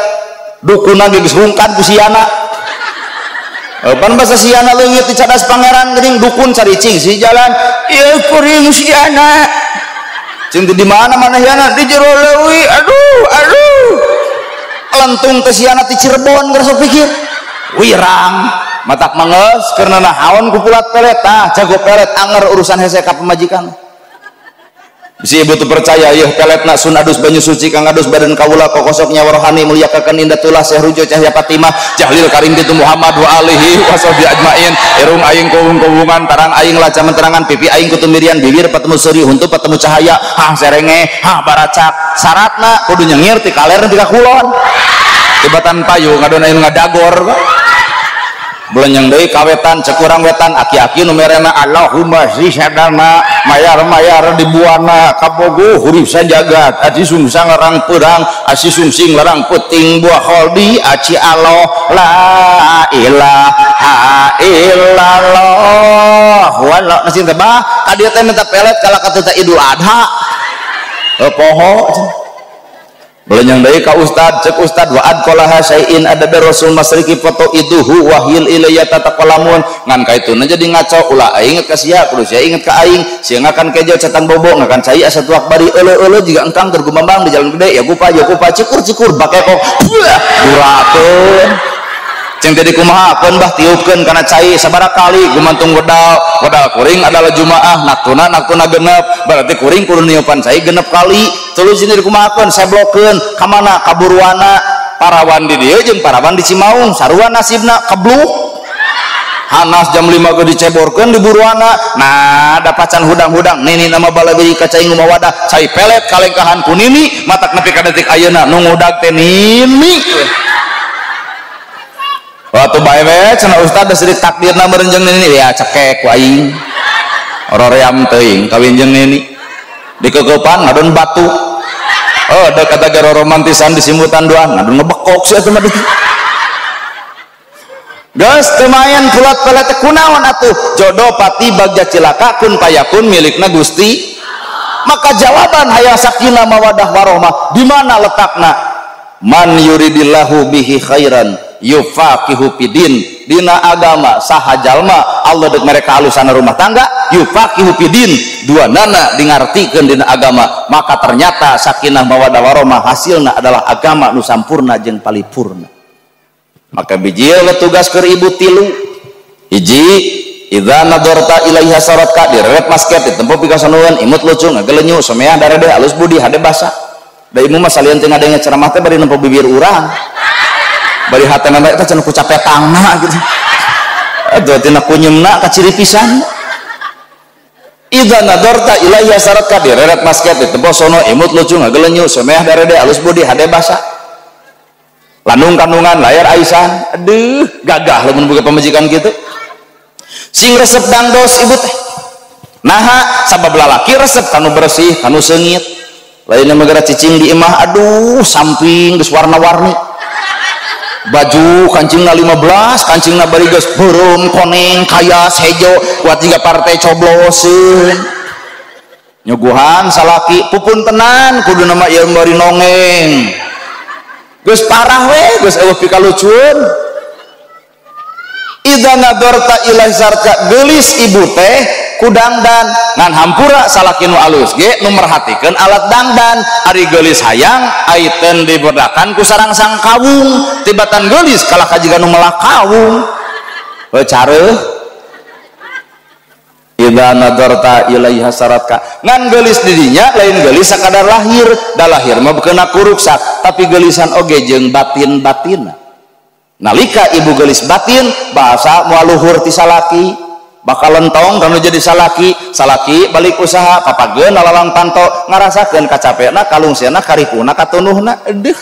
dukuna ge geus rungkad ku siana pan basa siana leungit di cadas pangeran geuning dukun caricing si jalan ieu kuring siana cing di mana manehna di jero leuwi aduh aduh lentung teh siana ti Cirebon geus sok pikir wirang matak mangeus keur nanaon ku pulat pelet tah jago pelet anger urusan hese ka pamajikan. Si ibu tuh percaya yeuh peletna sun adus banyu suci kang adus badan kawula kokosok nyawa rohani mulyakakeun indah tulah sehrujo cahya Fatimah jahlil karim kitu Muhammad wa alihi washabi ajmain irung aing kowung-kowungan tarang aing lacaman terangan pipi aing kutumirian bibir patemu seuri huntu patemu cahaya hah serenge hah baracak syaratna kudu nyengir ti kaler ti ka kulon tibatan payu ngadon aing ngadagor belenyeng deui kawetan cek urang wetan aki-aki nu merena Allahumma sisadana mayar-mayar di buana kabogo huruf sajagat aci sungsang larang perang aci sungsing larang puting buah kholdi aci Allah la ilaha illallah wala nasin teh bah ka dieu teh minta pelet kalah ka teh Idul Adha poho belenyang deui ka ustad cek ustad wa adqalaha syai'in adada rasul masriki foto iduhu wahil ilayya tataqalamun ngan kaituna jadi ngaco ulah aing inget ka sia kudu sia inget ka aing sia ngakan kejo catang bobo ngakan cai asa tuak bari euleuh-euleuh jiga engkang keur gumambang di jalan gede ya gupa cikur-cikur bakekok durakeun cing teh dikumahakeun bah tiupkeun kana cai sabaraha kali gumantung wedal wedal kuring adalah jumaah naktuna naktuna genep berarti kuring kudu niupan cai genep kali tuluy sini dikumahakeun seblokeun ka mana ka buruana parawan di dieu jeung parawan di Cimaung sarua nasibna kebluk hanas jam 5 ge diceborkeun di buruana nah da pacan hudang-hudang nini nama balabiri ka cai ngumawadah cai pelet kalengkahan ku nini matak nepi ka detik ayeuna nu ngudag teh nini. Waktu bae we cenah ustad da sirik takdirna meureun jeung nini ya cekek ku aing oroream teuing kawin jeung nini dikeukepan ngadon batu oh da kata garo romantisan disimbutan doang ngadon ngebekok sia teh mah geus teu main pulat pelet kunaon atuh jodoh pati bagja cilaka kun payakun milikna Gusti. Maka jawaban hayang sakinah mawadah warahmah di mana letakna man yuridillahu bihi khairan yufaqihu fidin dina agama saha jalma Allah dek mereka alusana rumah tangga yufaqihu fidin dua nana dingartikeun dina agama maka ternyata sakinah mawaddah warahmah hasilna adalah agama nu sampurna jeung palipurna. Maka bijil tugas keur ibu tilu hiji Idza nadarta ilaiha saratka direret masket ditempo pikasanueun imut lucu ngagelenyu someah darede alus budi hade basa. Da ibu mah salian teu ngadenge ceramah teh bari nempo bibir urang. Bari hatena mah eta cenah ku capetangna gitu. Aduh tina kunyumna kaciri pisan. Idza nadarta ilaiha saratka direret masket ditempo sono imut lucu ngagelenyu someah darede alus budi hade basa. Landung kandungan layar aisan. Aduh gagah lamun boga pamajikan kitu. Sing resep dangdos ibu teh. Naha sabab lalaki resep kanu bersih kanu seungit. Lainnya megara cicing di imah aduh samping geus warna-warni. Baju kancingna 15 kancingna bari geus beureum koneng kayas hejo kuat jiga partai cobloseun. Nyuguhan salaki pupun tenan kuduna mah ieu bari nongeng. Geus parah we geus eueuh pikalucueun. Idza nadarta ilaihi sarka geulis ibu teh ku dangdan ngan hampura salaki nu alus ge nu merhatikeun alat dangdan ari geulis hayang aiten dibedakan ku sarangsang kawung tibatan geulis kalah ka jiga nu melah kawung heuh careuh. Idza nadarta ilaiha saratka ngan geulis didinya lain geulis sakadar lahir da lahir mah beukena kuruksak tapi geulisan oge jeung batin-batinna. Nalika ibu geulis batin bahasa moal luhur ti salaki bakal lentong kanu jadi salaki salaki balik usaha papageun lalawang panto ngarasakeun kacapekna kalungsena karipuna katunuhna edeuh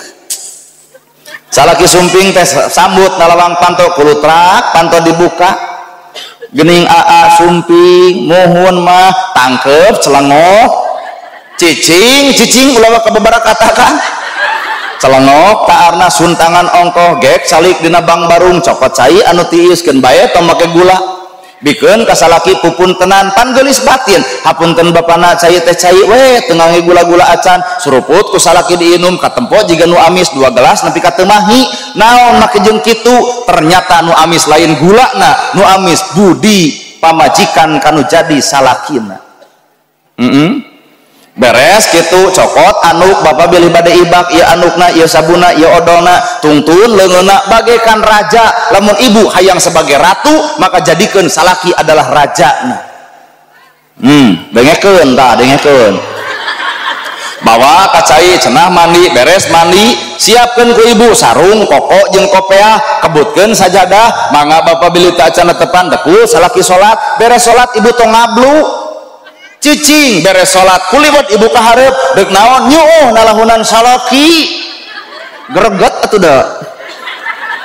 salaki sumping teh sambut nalawang panto kulutrak panto dibuka geuning aa sumping muhun mah tangkep celengok cicing cicing ulah ka babarakatakan celengok taarna suntangan ongkoh gek salik dina bang barung cokot cai anu tiiskeun bae tong make gula bikeun ka salaki pupun tenan pan geulis batin hapunten bapana cai teh cai we teu ngangge gula-gula acan suruput ku salaki diinum katempo jiga nu amis 2 gelas nepi ka teu mahi naon make jeung kitu ternyata nu amis lain gulana nu amis budi pamajikan kanu jadi salakina. Beres gitu cokot anuk bapak bilih bade ibak ieu anukna ieu sabuna ieu odolna tungtun leungeunna bagaikan raja lamun ibu hayang sebagai ratu maka jadikeun salaki adalah rajana. Dengekeun tah dengekeun bawa ka cai cenah mandi beres mandi siapkeun ku ibu sarung koko jeung kopeah kebutkeun sajadah mangga bapak bilih teu acan tepan dekul salaki salat beres salat ibu tong ngablu cicing beres salat kuliwat ibu kahareup deuk naon nyuuh nalahunan salaki greget atuh da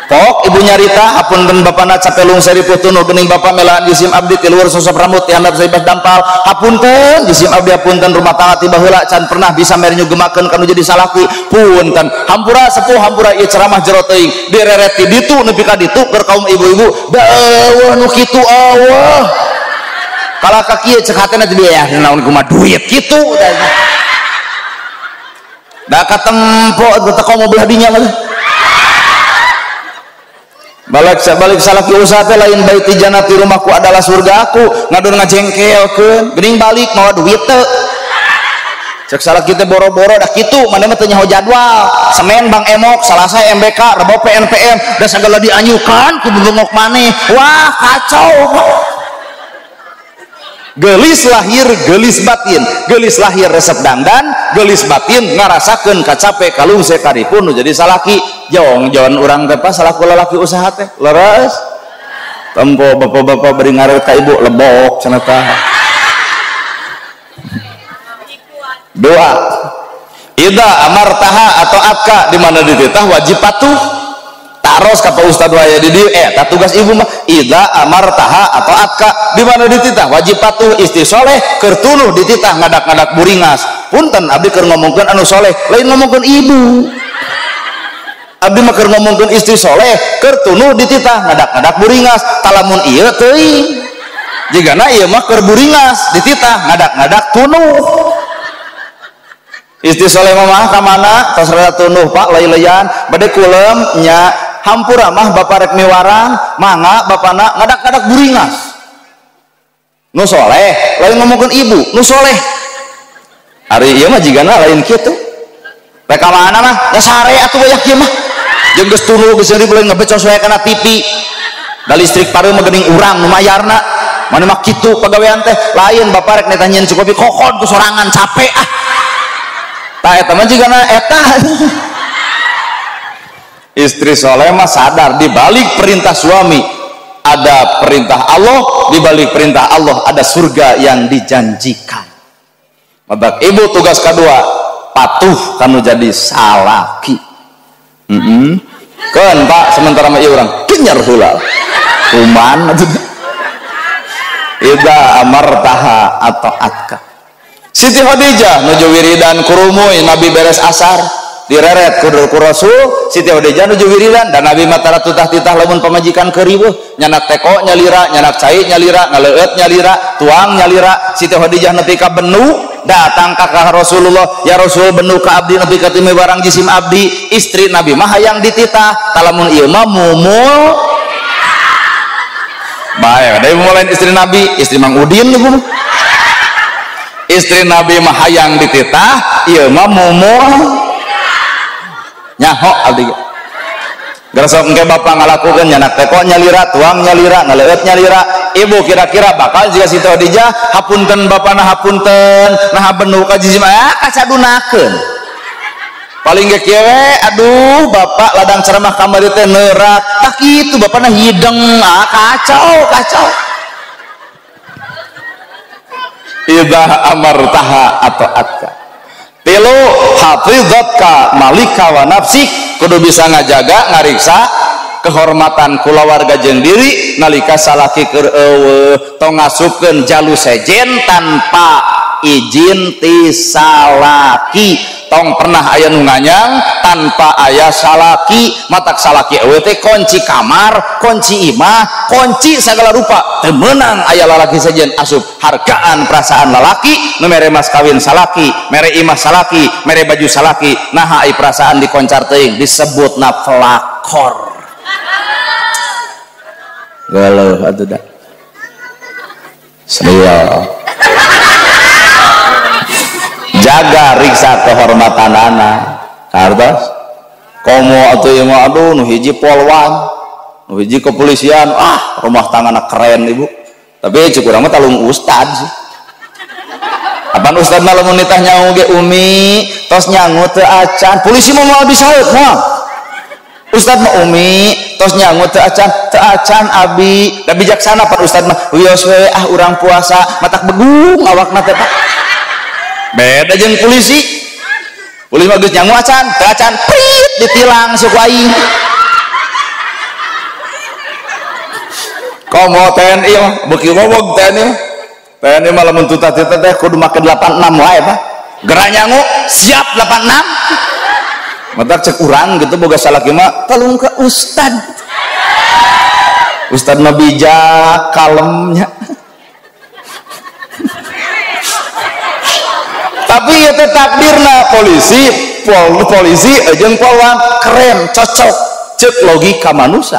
pok ibu nyarita hapunten bapana capelung seri putunuh geuning bapa melaan jisim abdi ti luhur sosok rambut ti handap saibas dampal hapunten jisim abdi hapunten rumah tangga ti baheula can pernah bisa mere nyugemakeun kanu jadi salaki punten hampura sepuh hampura ieu ceramah jero teuing direret ti ditu nepi ka ditu keur kaum ibu-ibu da eueuh nu kitu eueuh kalau ka kieu cek hatena teh biaya naon kumaha duit kitu da katempo teh komo belah dinya mah balik balik salaki usaha teh lain baiti jannati rumahku adalah surga aku ngadon ngajengkelkeun geuning balik mawa duit teu cek salaki teh boro-boro dah kitu maneh mah teu nyaho jadwal Senin Bang Emok Salasa MBK Rebo PNPM da sagala dianyukan ku bengok maneh wah kacau. Geulis lahir geulis batin geulis lahir resep dangdan geulis batin ngarasakeun kacape kalungse karipun nu jadi salaki jong jon urang teh pas salaku lalaki usaha teh leres tempo bapak-bapak bari ngaret ka ibu lebok cenah tah doa idza amartaha atau atka di mana dititah wajib patuh taros ka Pak Ustad wae di dieu eta tugas ibu mah idza amartaha atau atka di mana dititah wajib patuh istri soleh keur tuluh dititah ngadak-ngadak buringas punten abdi keur ngomongkeun anu soleh lain ngomongkeun ibu abdi mah keur ngomongkeun istri soleh keur tuluh dititah ngadak-ngadak buringas talamun ieu teuing jigana ieu mah keur buringas dititah ngadak-ngadak tunuh istri soleh mah ka mana tos rada tunuh Pak leuleyan bade kulem nya hampura mah bapak rek miwarang mangga bapana ngadak-ngadak buringas nu soleh lain ngomongkeun ibu nu soleh ari ieu mah jigana lain kitu rek ka mana mah da sare atuh banyak ieu mah jeung geus tunu geus seuri boleh ngebecos wae kana TV da listrik pareum mah geuning urang nu mayarna. Mana mah kitu pagawean teh lain bapak rek neta nyieun si kopi kokon ku sorangan capek ah. Tah eta mah jigana eta. Istri soleh mah sadar di balik perintah suami ada perintah Allah, di balik perintah Allah ada surga yang dijanjikan. Maka ibu tugas kedua patuh kanu jadi salaki. Keun Pak sementara mah ieu urang kenyar heula. Kuman atuh. Idza amartaha atau atka. Siti Khadijah nuju wiridan kurumuy Nabi beres asar direret ku Rasul. Siti Khadijah nuju wiridan dan Nabi matara tutah-titah lamun pamajikan keuriweuh nyanak teko nyalira nyanak cai nyalira ngaleueut nyalira tuang nyalira. Siti Khadijah nepi ka benu datang ka Rasulullah, ya Rasul benu ka abdi nepi ka timi barang jisim abdi. Istri Nabi mah hayang dititah talamun ieu mah mumul bae da mulai istri Nabi, istri Mang Udin ibu. Istri Nabi mah hayang dititah ieu mah mumul nyaho abdi. Geus engke bapak ngalakukeun nyanak teko nyalira tuang nyalira ngaleueut nyalira. Ibu kira-kira bakal jika Siti Khadijah hapunten bapana hapunten nah benu ka jisim ah kacadunakeun paling ge kieu we aduh bapak ladang ceramah kamari teh neurak tah kitu bapana hideng ah kacau kacau. Idza amartaha atau atka. Tilu hafizatka malika wa nafsik, kudu bisa ngajaga ngariksa kehormatan kulawarga jeung diri nalika salaki keur eueuh tong ngasupkeun jalu sejen tanpa izin ti salaki. Tong pernah aya nu nganyang tanpa aya salaki, matak salaki eueuh teh kunci kamar, kunci imah, kunci segala rupa. Teu meunang aya lalaki sejen asup hargaan perasaan lalaki nu mere mas kawin salaki, mere imah salaki, mere baju salaki, naha ai perasaan dikoncar teuing disebutna pelakor. Galau atuh da. Serius. Jaga riksa kehormatan anak. Kartos komo atuh ieu mah aduh nu hiji polwan, nu hiji kepolisian, ah rumah tangga keren ibu. Tapi cek urang mah talung ustad sih. Apan ustad mah lamun nitah nyangu ge umi, tos nyangu teu acan. Polisi mah moal bisa moal. Ustad mah umi, tos nyangu teu acan abi. Da bijaksana pan ustad mah wios we ah urang puasa, matak begung awakna teh Pak. Beda jeung polisi. Polisi mah geus nyangu acan, teu acan, prit ditilang suku aing. Komo TNI mah beuki wowog TNI. TNI mah lamun tutah-titah teh kudu make 86 wae Pak. Gerak nyangu siap 86. Matak cek urang gitu boga salaki mah tolong ke ustad. Ustad mah bijak, kalemnya. Tapi ieu teh takdirna polisi, polisi jeung polwan keren, cocok cek logika manusia.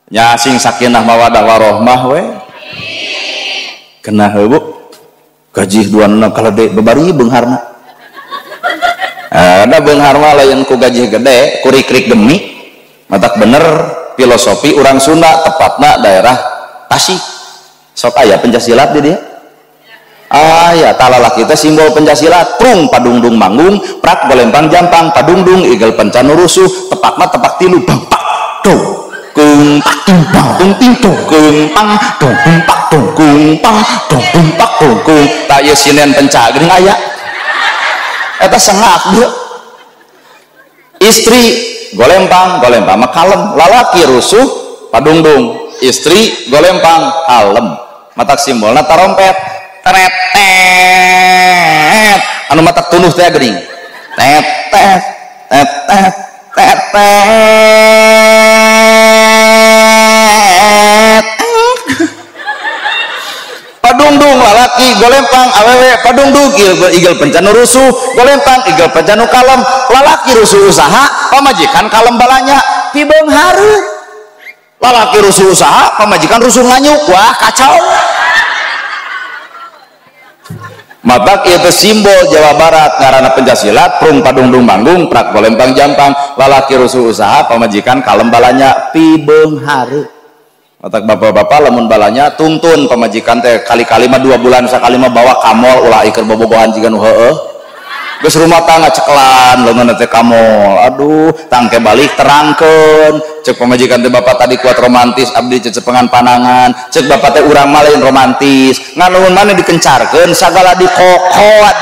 Nya sing sakinah mawadah warohmah we. Kena heuh Bu. Gaji 26 kalede babari beungharna. Ada beunghar mah lain ku gaji gede, ku rikrik gemi. Matak bener filosofi urang Sunda tepatna daerah Tasik. Sok aya pencaksilat di dia. Ah ya talalaki teh simbol pencaksilat, prung padungdung manggung, prak golempang jampang, padungdung igel pencanu rusuh, tepakna tepak tilu bang pak dong kung pak tung bang tung ting dong kung pang dong kung pak dong kung pang dong kung pak dong kung. Tak ieu sinen penca geuning aya. Eta sengak bro. Istri golempang, golempang mah kalem, lalaki rusuh padungdung, istri golempang kalem. Matak simbolna tarompet. Teret tet anu matak tunuh teh geuning tet tet tet tet tet tet padungdung lalaki golempang awewe padungdung igel pencanu rusuh golempang igel pencanu kalem lalaki rusuh usaha pamajikan kalem balanya pibeunghareun lalaki rusuh usaha pamajikan rusuh nganyuk wah kacau. Matak itu simbol Jawa Barat ngaranna pencaksilat prung padungdung manggung prak golempang jampang lalaki rusuh usaha pamajikan kalem balanya pibeunghareun. Matak bapak-bapak lamun balanya tuntun pamajikan teh kali-kali mah 2 bulan sakali mah bawa ka mall ulah iker bobogohan jiga nu heueuh. Geus rumah tangga cekelan leungeun teh ka mall. Aduh, tangke balik terangkeun. Cek pamajikan teh bapak tadi kuat romantis, abdi cecepengan panangan. Cek bapak teh urang mah lain romantis. Ngan lamun maneh dikencarkeun sagala dikokot.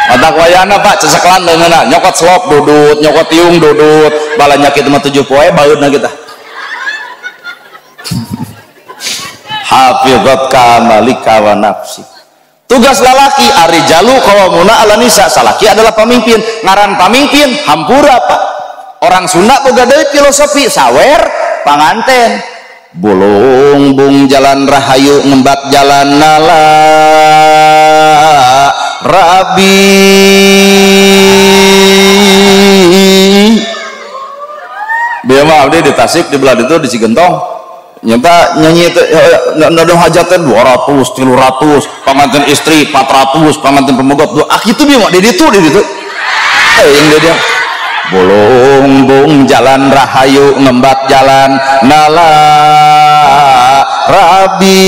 Matak wayana Pak cesekelan leungeunna nyokot slop dudut, nyokot tiung dudut, balanya kitu mah 7 poe baeudna kita. Hafizat ka malika wa nafsi. Tugas lalaki arijalu qawwamuna 'ala nisa, salaki adalah pemimpin. Ngaran pamimpin hampura Pak. Orang Sunda boga deui filosofi sawer panganten. Bulung bung jalan rahayu ngembat jalan nala rabi. Bieu mah abdi di Tasik di belah ditu di Cigentong. Nyata nyanyi itu nado hajatnya 200, 300, pengantin istri 400, pengantin pemogot 2. Ah gitu bieu mah di ditu di ditu. Yang dia bolong bung jalan rahayu ngembat jalan nala rabi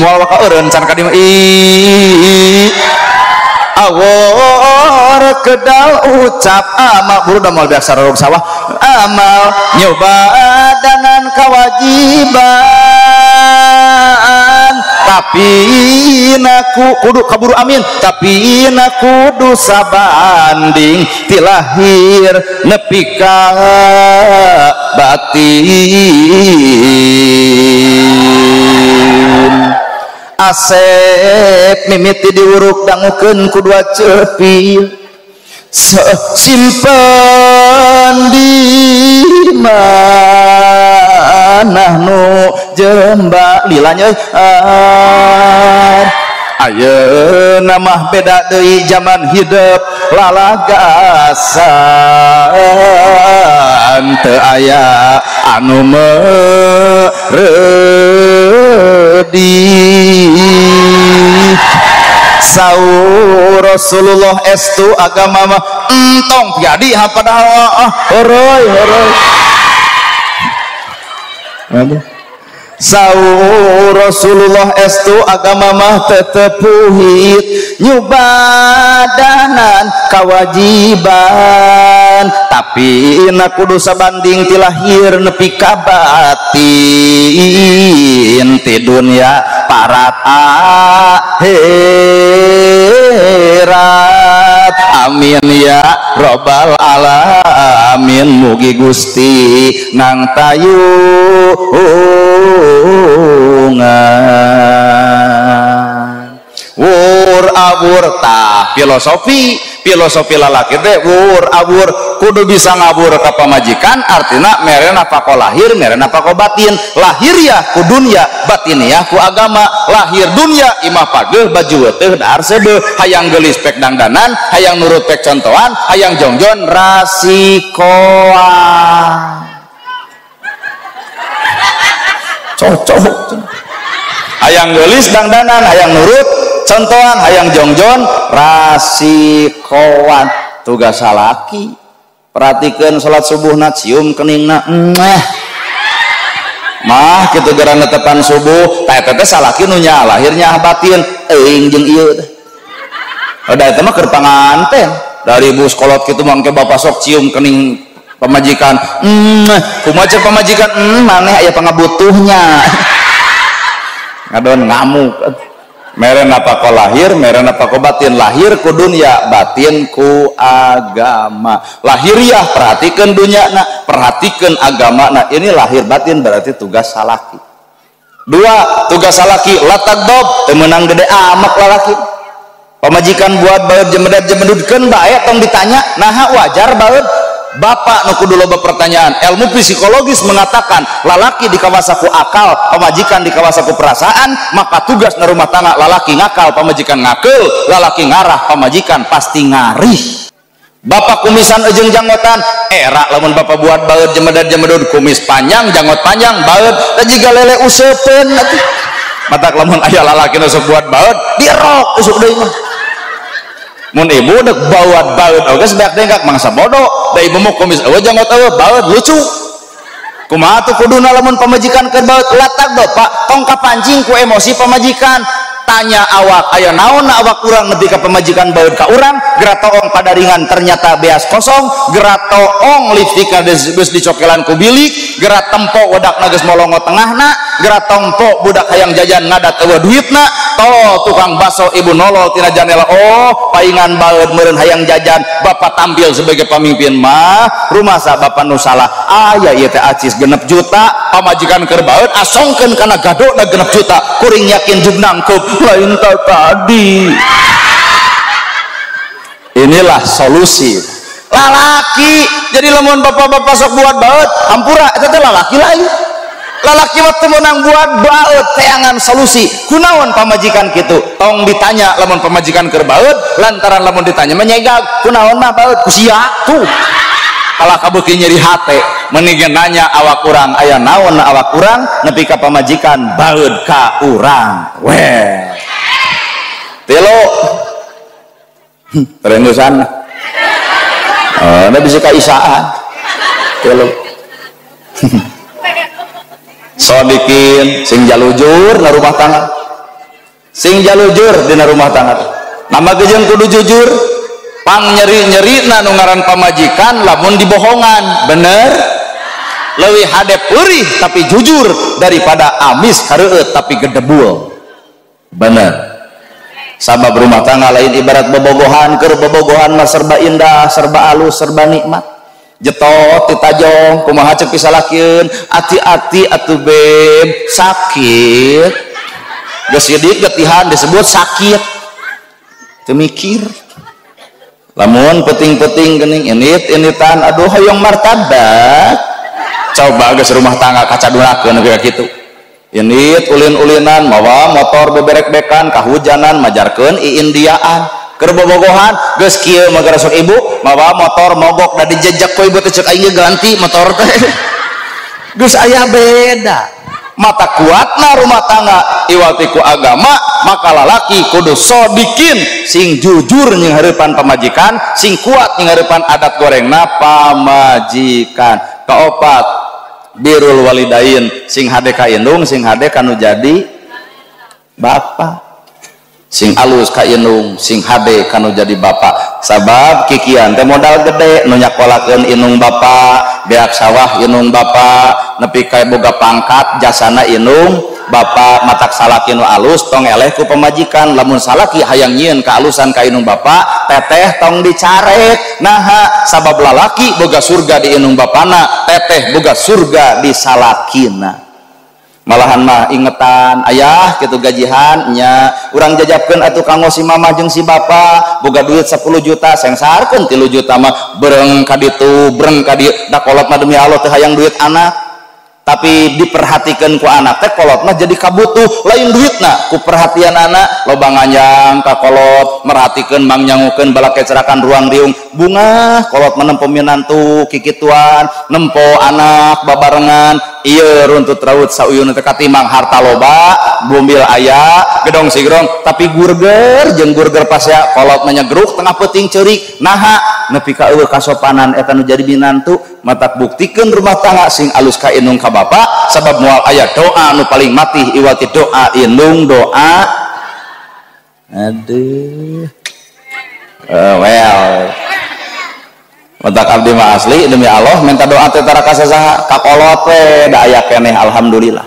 moal waka eureun can ka dieu i awor kedal ucap amal buru da moal biasa rorog sawah amal nyoba dengan kewajiban tapi naku kudu kaburu amin tapi naku kudu sabanding ti lahir nepi ka batin. Asep mimiti diuruk dangukeun ku dua cepil simpen di manah nu jemba lilanya ayeuna mah beda deui zaman hidup lalagasan teu aya anu meuredi. Saur Rasulullah estu agama mah entong piadi padahal ah horoy horoy. Saur Rasulullah estu agama mah tetepuhit nyubadanan kewajiban tapi na kudu sabanding ti lahir nepi ka batin ti dunya parat akhirat. Amin ya robbal alamin mugi Gusti nang tayungan. Wur awur tah filosofi filosofi lalaki teh wur awur kudu bisa ngabur ka pamajikan artina mere nafkah lahir mere nafkah batin. Lahir ya ku dunya batin ya ku agama. Lahir dunya imah pageuh baju weteuh dahar seubeuh hayang geulis pek dangdanan hayang nurut pek contohan hayang jongjon rasikoan cocok. Hayang geulis dangdanan hayang nurut contohan hayang jongjon rasikoan. Tugas salaki perhatikan salat subuhna cium keningna mah kitu gara netepan subuh tah eta teh salaki nu nya lahirnya batin euing jeung ieu teh. Da eta mah keur panganten dari bus kolot kitu mangke bapak sok cium kening pamajikan kumaha cek pamajikan maneh aya pangabutuhnya ngadon ngamuk. Mere nafkah lahir mere nafkah batin. Lahir ku dunya batin ku agama. Lahiriah perhatikan dunya na perhatikan agama na. Ini lahir batin berarti tugas salaki. Dua tugas salaki latagdob teu meunang gede amak lalaki. Pamajikan buat baeud jemedet jemedudkeun bae tong ditanya naha wajar baeud. Bapak nu kudu loba pertanyaan. Ilmu psikologis mengatakan lalaki dikawasaku akal, pamajikan dikawasaku perasaan, maka tugas na rumah tangga lalaki ngakal, pamajikan ngakeul, lalaki ngarah, pamajikan pasti ngarih. Bapak kumisan ejeng janggotan, era lamun bapak buat baeud jemedat jemedud kumis panjang, janggot panjang, baeud da jiga lele useupeun atuh. Matak lamun aya lalaki nu sok buat baeud, dirok usuk deui mah. Mun ibu dek bawat baeud oge sebeak dengkak mangsa bodoh da ibu mah kumis eueuh janggot eueuh baeud lucu. Kumaha tuh kuduna lamun pamajikan keur baeud latak bapak tong kapancing ku emosi pamajikan. Tanya awak aya naon awak urang nepi ka pamajikan baeud ka urang, geura toong padaringan ternyata beas kosong, geura toong lipstikna geus dicokelan ku bilik, geura tempo wedakna geus molongo tengahna, geura tempo budak hayang jajan ngadat eueuh duitna, tolol tukang baso ibu nolol tina janela, oh paingan baeud meureun hayang jajan, bapak tampil sebagai pamimpin mah rumasa bapak nu salah. Aya ieu teh acis 6 juta pamajikan keur baeud asongkeun kana gadona 6 juta, kuring yakin jug nangkeup lain tadi. Inilah solusi lalaki. Jadi lamun bapak-bapak sok buat baeud hampura eta teh lalaki lain. Lalaki mah teu meunang buat baeud teangan solusi. Kunaon pamajikan kitu? Tong ditanya lamun pamajikan keur baeud, lantaran lamun ditanya menyegag kunaon mah baeud ku sia tuh. Kalah kabeuki nyeri hate, mending nanya awak urang aya naon awak urang nepi ka pamajikan baeud ka urang. Weh. Tilu. Terengusan. Oh, na bisa ka isaan. Tilu. Sodikin sing jalujur na rumah tangga. Sing jalujur dina rumah tangga. Nama gejeung kudu jujur. Pang nyeri-nyeri na nu ngaran pamajikan lamun dibohongan, bener? Leuwih hade peurih tapi jujur daripada amis kareueut tapi gedebul. Bener. Sabab rumah tangga lain ibarat bobogohan, keur bobogohan mah serba indah, serba alus, serba nikmat. Jetot ditajong kumaha ceuk pisalakieun, ati-ati atuh beb, sakit. Geus sidik getihan disebut sakit. Teu mikir. Lamun peting-peting geuning init-initan aduh hoyong martabat. Coba geus rumah tangga kacadunakeun nepi ka kitu. Init ulin-ulinan mawa motor beberek-bekan kahujanan majarkeun iindiaan. Keur bobogohan geus kieu mah garasok ibu mawa motor mogok da dijejek ku ibu teh ceuk aing ganti motor teh. Geus aya beda. Mata kuatna rumah tangga iwati ku agama, maka lalaki kudu sodikin sing jujur nying hareupan pamajikan, sing kuat nying hareupan adat gorengna pamajikan. Kaopat birrul walidain, sing hade ka indung, sing hade kanu jadi bapa, sing alus ka indung, sing hade kanu jadi bapa. Sabab kikian teh modal gede nu nyakolakeun indung bapa, beak sawah indung bapa, nepi ka boga pangkat jasana indung bapa, matak salaki nu alus tong eleh ku pamajikan. Lamun salaki hayang nyieun kaalusan ka indung bapa, teteh tong dicarek. Naha? Sabab lalaki boga surga di indung bapana, teteh boga surga di salakina. Malahan mah ingetan ayah kitu gajihan nya urang jajabkeun atuh kanggo si mama jeung si bapa, boga duit 10 juta sengsarkeun 3 juta mah bereng ka ditu bereng ka dieu, da kolot mah demi Allah teu hayang duit anak. Tapi diperhatikan ku anak teh kolot mah jadi kabutuh lain duitna ku perhatian anak, loba nganjang ka kolot merhatikeun mangnyangukeun balak kecerakan ruang riung bunga kolot mah nempo minantu kikituan nempo anak babarengan ieu runtut raut sauyun teh katimang harta loba mobil aya gedong sigrong tapi gurger jeung gurger pasea kolot mah nyegruk tengah peuting ceurik. Naha nepi ka eueuh kasopanan eta nu jadi minantu. Matak buktikeun rumah tangga sing alus ka indung ka bapa, sabab moal aya doa nu paling matih iwati doa indung doa. Aduh. Well. Matak abdi mah asli demi Allah minta doa teh tara ka sasaha, ka kolot we da aya keneh alhamdulillah.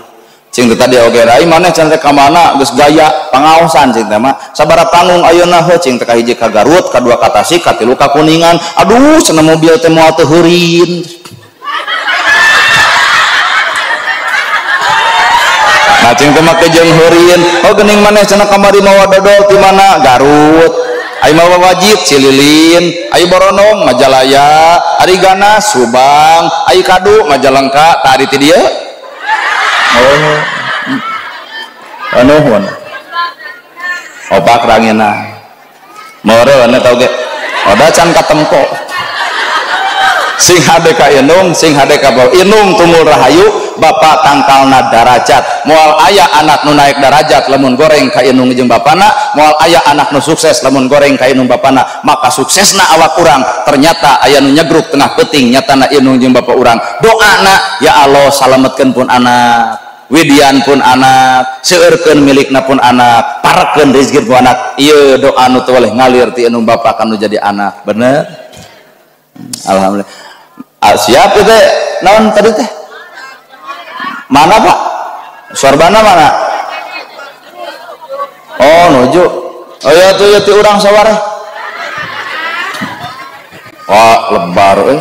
Cing teh tadi oge rai maneh can teh ka mana geus gaya pangaosan cing teh mah. Sabaraha panggung ayeuna heuh cing teh ka hiji ka Garut, ka dua ka Tasik, ka tilu ka Kuningan. Aduh cenah mobil teh moal teu heurin. Nah cing teh mah kejeung heurin. Oh geuning maneh cenah kamari mawa dodol ti mana? Garut. Ari mawa wajib Cililin, ari Boronong Majalaya, ari Ganas Subang, ari Kadu Majalengka, tah ari ti dieu. Oh. Anuhun. Opak rangina. Meureun eta oge. Oda can katempo. Sing hade ka indung, sing hade ka bapak. Indung tunggul rahayu, bapak tangkalna darajat. Moal aya anak nu naik darajat lamun goreng ka indung jeung bapana, moal aya anak nu sukses lamun goreng ka indung bapana. Maka suksesna awak urang ternyata aya nu nyegruk tengah peuting nyatana indung jeung bapak urang. Doana ya Allah salametkeun pun anak, widian pun anak, seueurkeun milikna pun anak, parekeun rezeki pun anak. Ieu doa nu teu boleh ngalir ti indung bapak kanu jadi anak. Bener? Alhamdulillah. Siap itu naon tadi teh? Mana Pak? Sorbana mana? Oh nuju. Oh ya tuh ya ti urang sawareh. Wah lebar euy.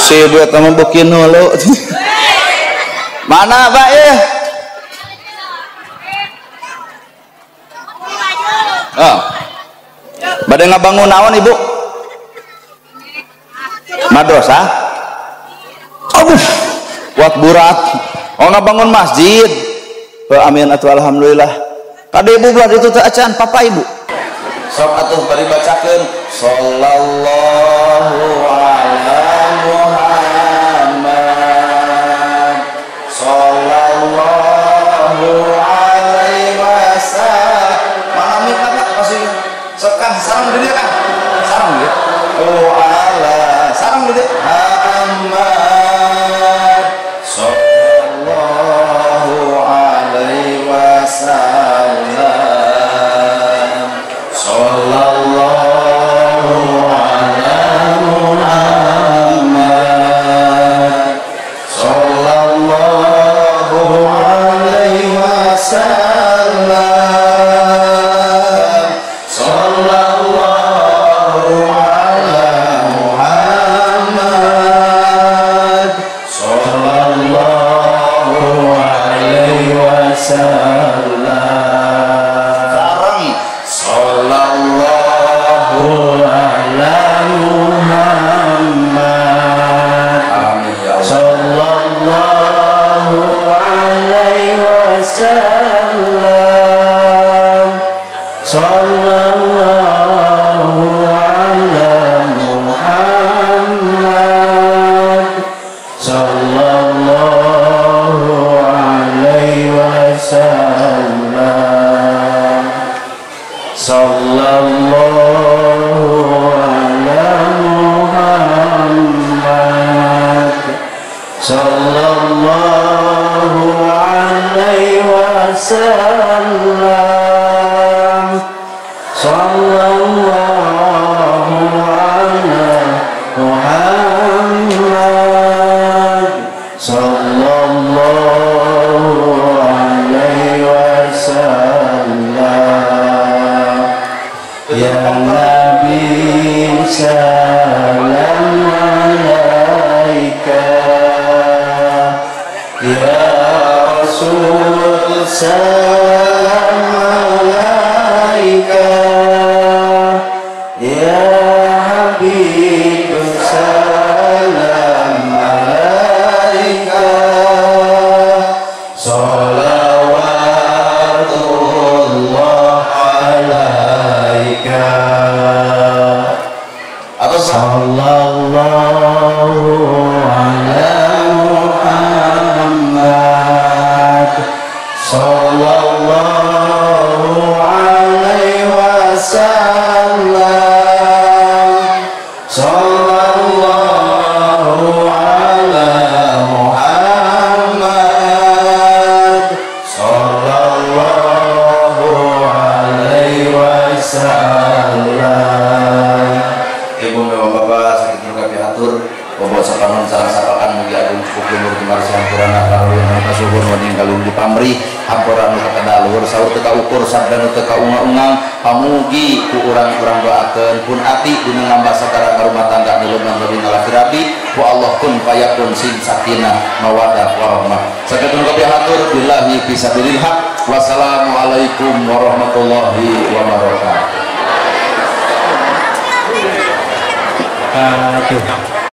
Si buat teman bukin dulu. Mana Pak ya? Oh. Bade ngabangun naon Ibu? Madrasah? Aduh, kuat burat. Oh ngabangun masjid. Amin atuh alhamdulillah. Kade ibu belah itu teh acan papa ibu. Sok atuh bari bacakeun sallallahu ala Muhammad sallallahu alaihi wasallam. Mana mik Pak masih sok kan sareng di dieu kan? Sareng di. Oh ala sareng di dieu. Muhammad sallallahu alaihi wasallam sallallahu ala Muhammad sallallahu alaihi wasallam sallallahu ala Muhammad sallallahu alaihi wasallam. Sareng sallallahu ala Muhammad. Amin ya Allah. Sallallahu alaihi wasallam. Sallallahu ala Muhammad. Sallallahu alaihi wasallam. Sallallahu ala Muhammad. Sallallahu alaihi wasallam. Sallallahu ala Muhammad. Sallallahu alaihi wasallam. Ya Nabi salam alaika, ya Rasul salam alaika, ya Habib salam alaika, salawatullah alaika. Sallallahu ala Muhammad. Sallallahu alaihi wasallam. Sallallahu ala Muhammad. Sallallahu alaihi wasallam. Ibu memang bapak sakit muka pihatur bawa sapanon sareng sapakan mugi agung cukup lumur jemar sampurana karunya kasuhun waning kalung dipamrih hampura nu kakada luhur saur teu kaukur sabda nu teu kaunga-ungang pamugi ku urang-urang doakeun pun ati dina ngambah sagara rumah tangga nu leumeun leuwih ngalaki rabi Ku Allah kun fayakun sing sakinah mawadah warahmah. Sakatun kabeh hatur billahi fisabilil haq. Wassalamualaikum warahmatullahi wabarakatuh. Aduh.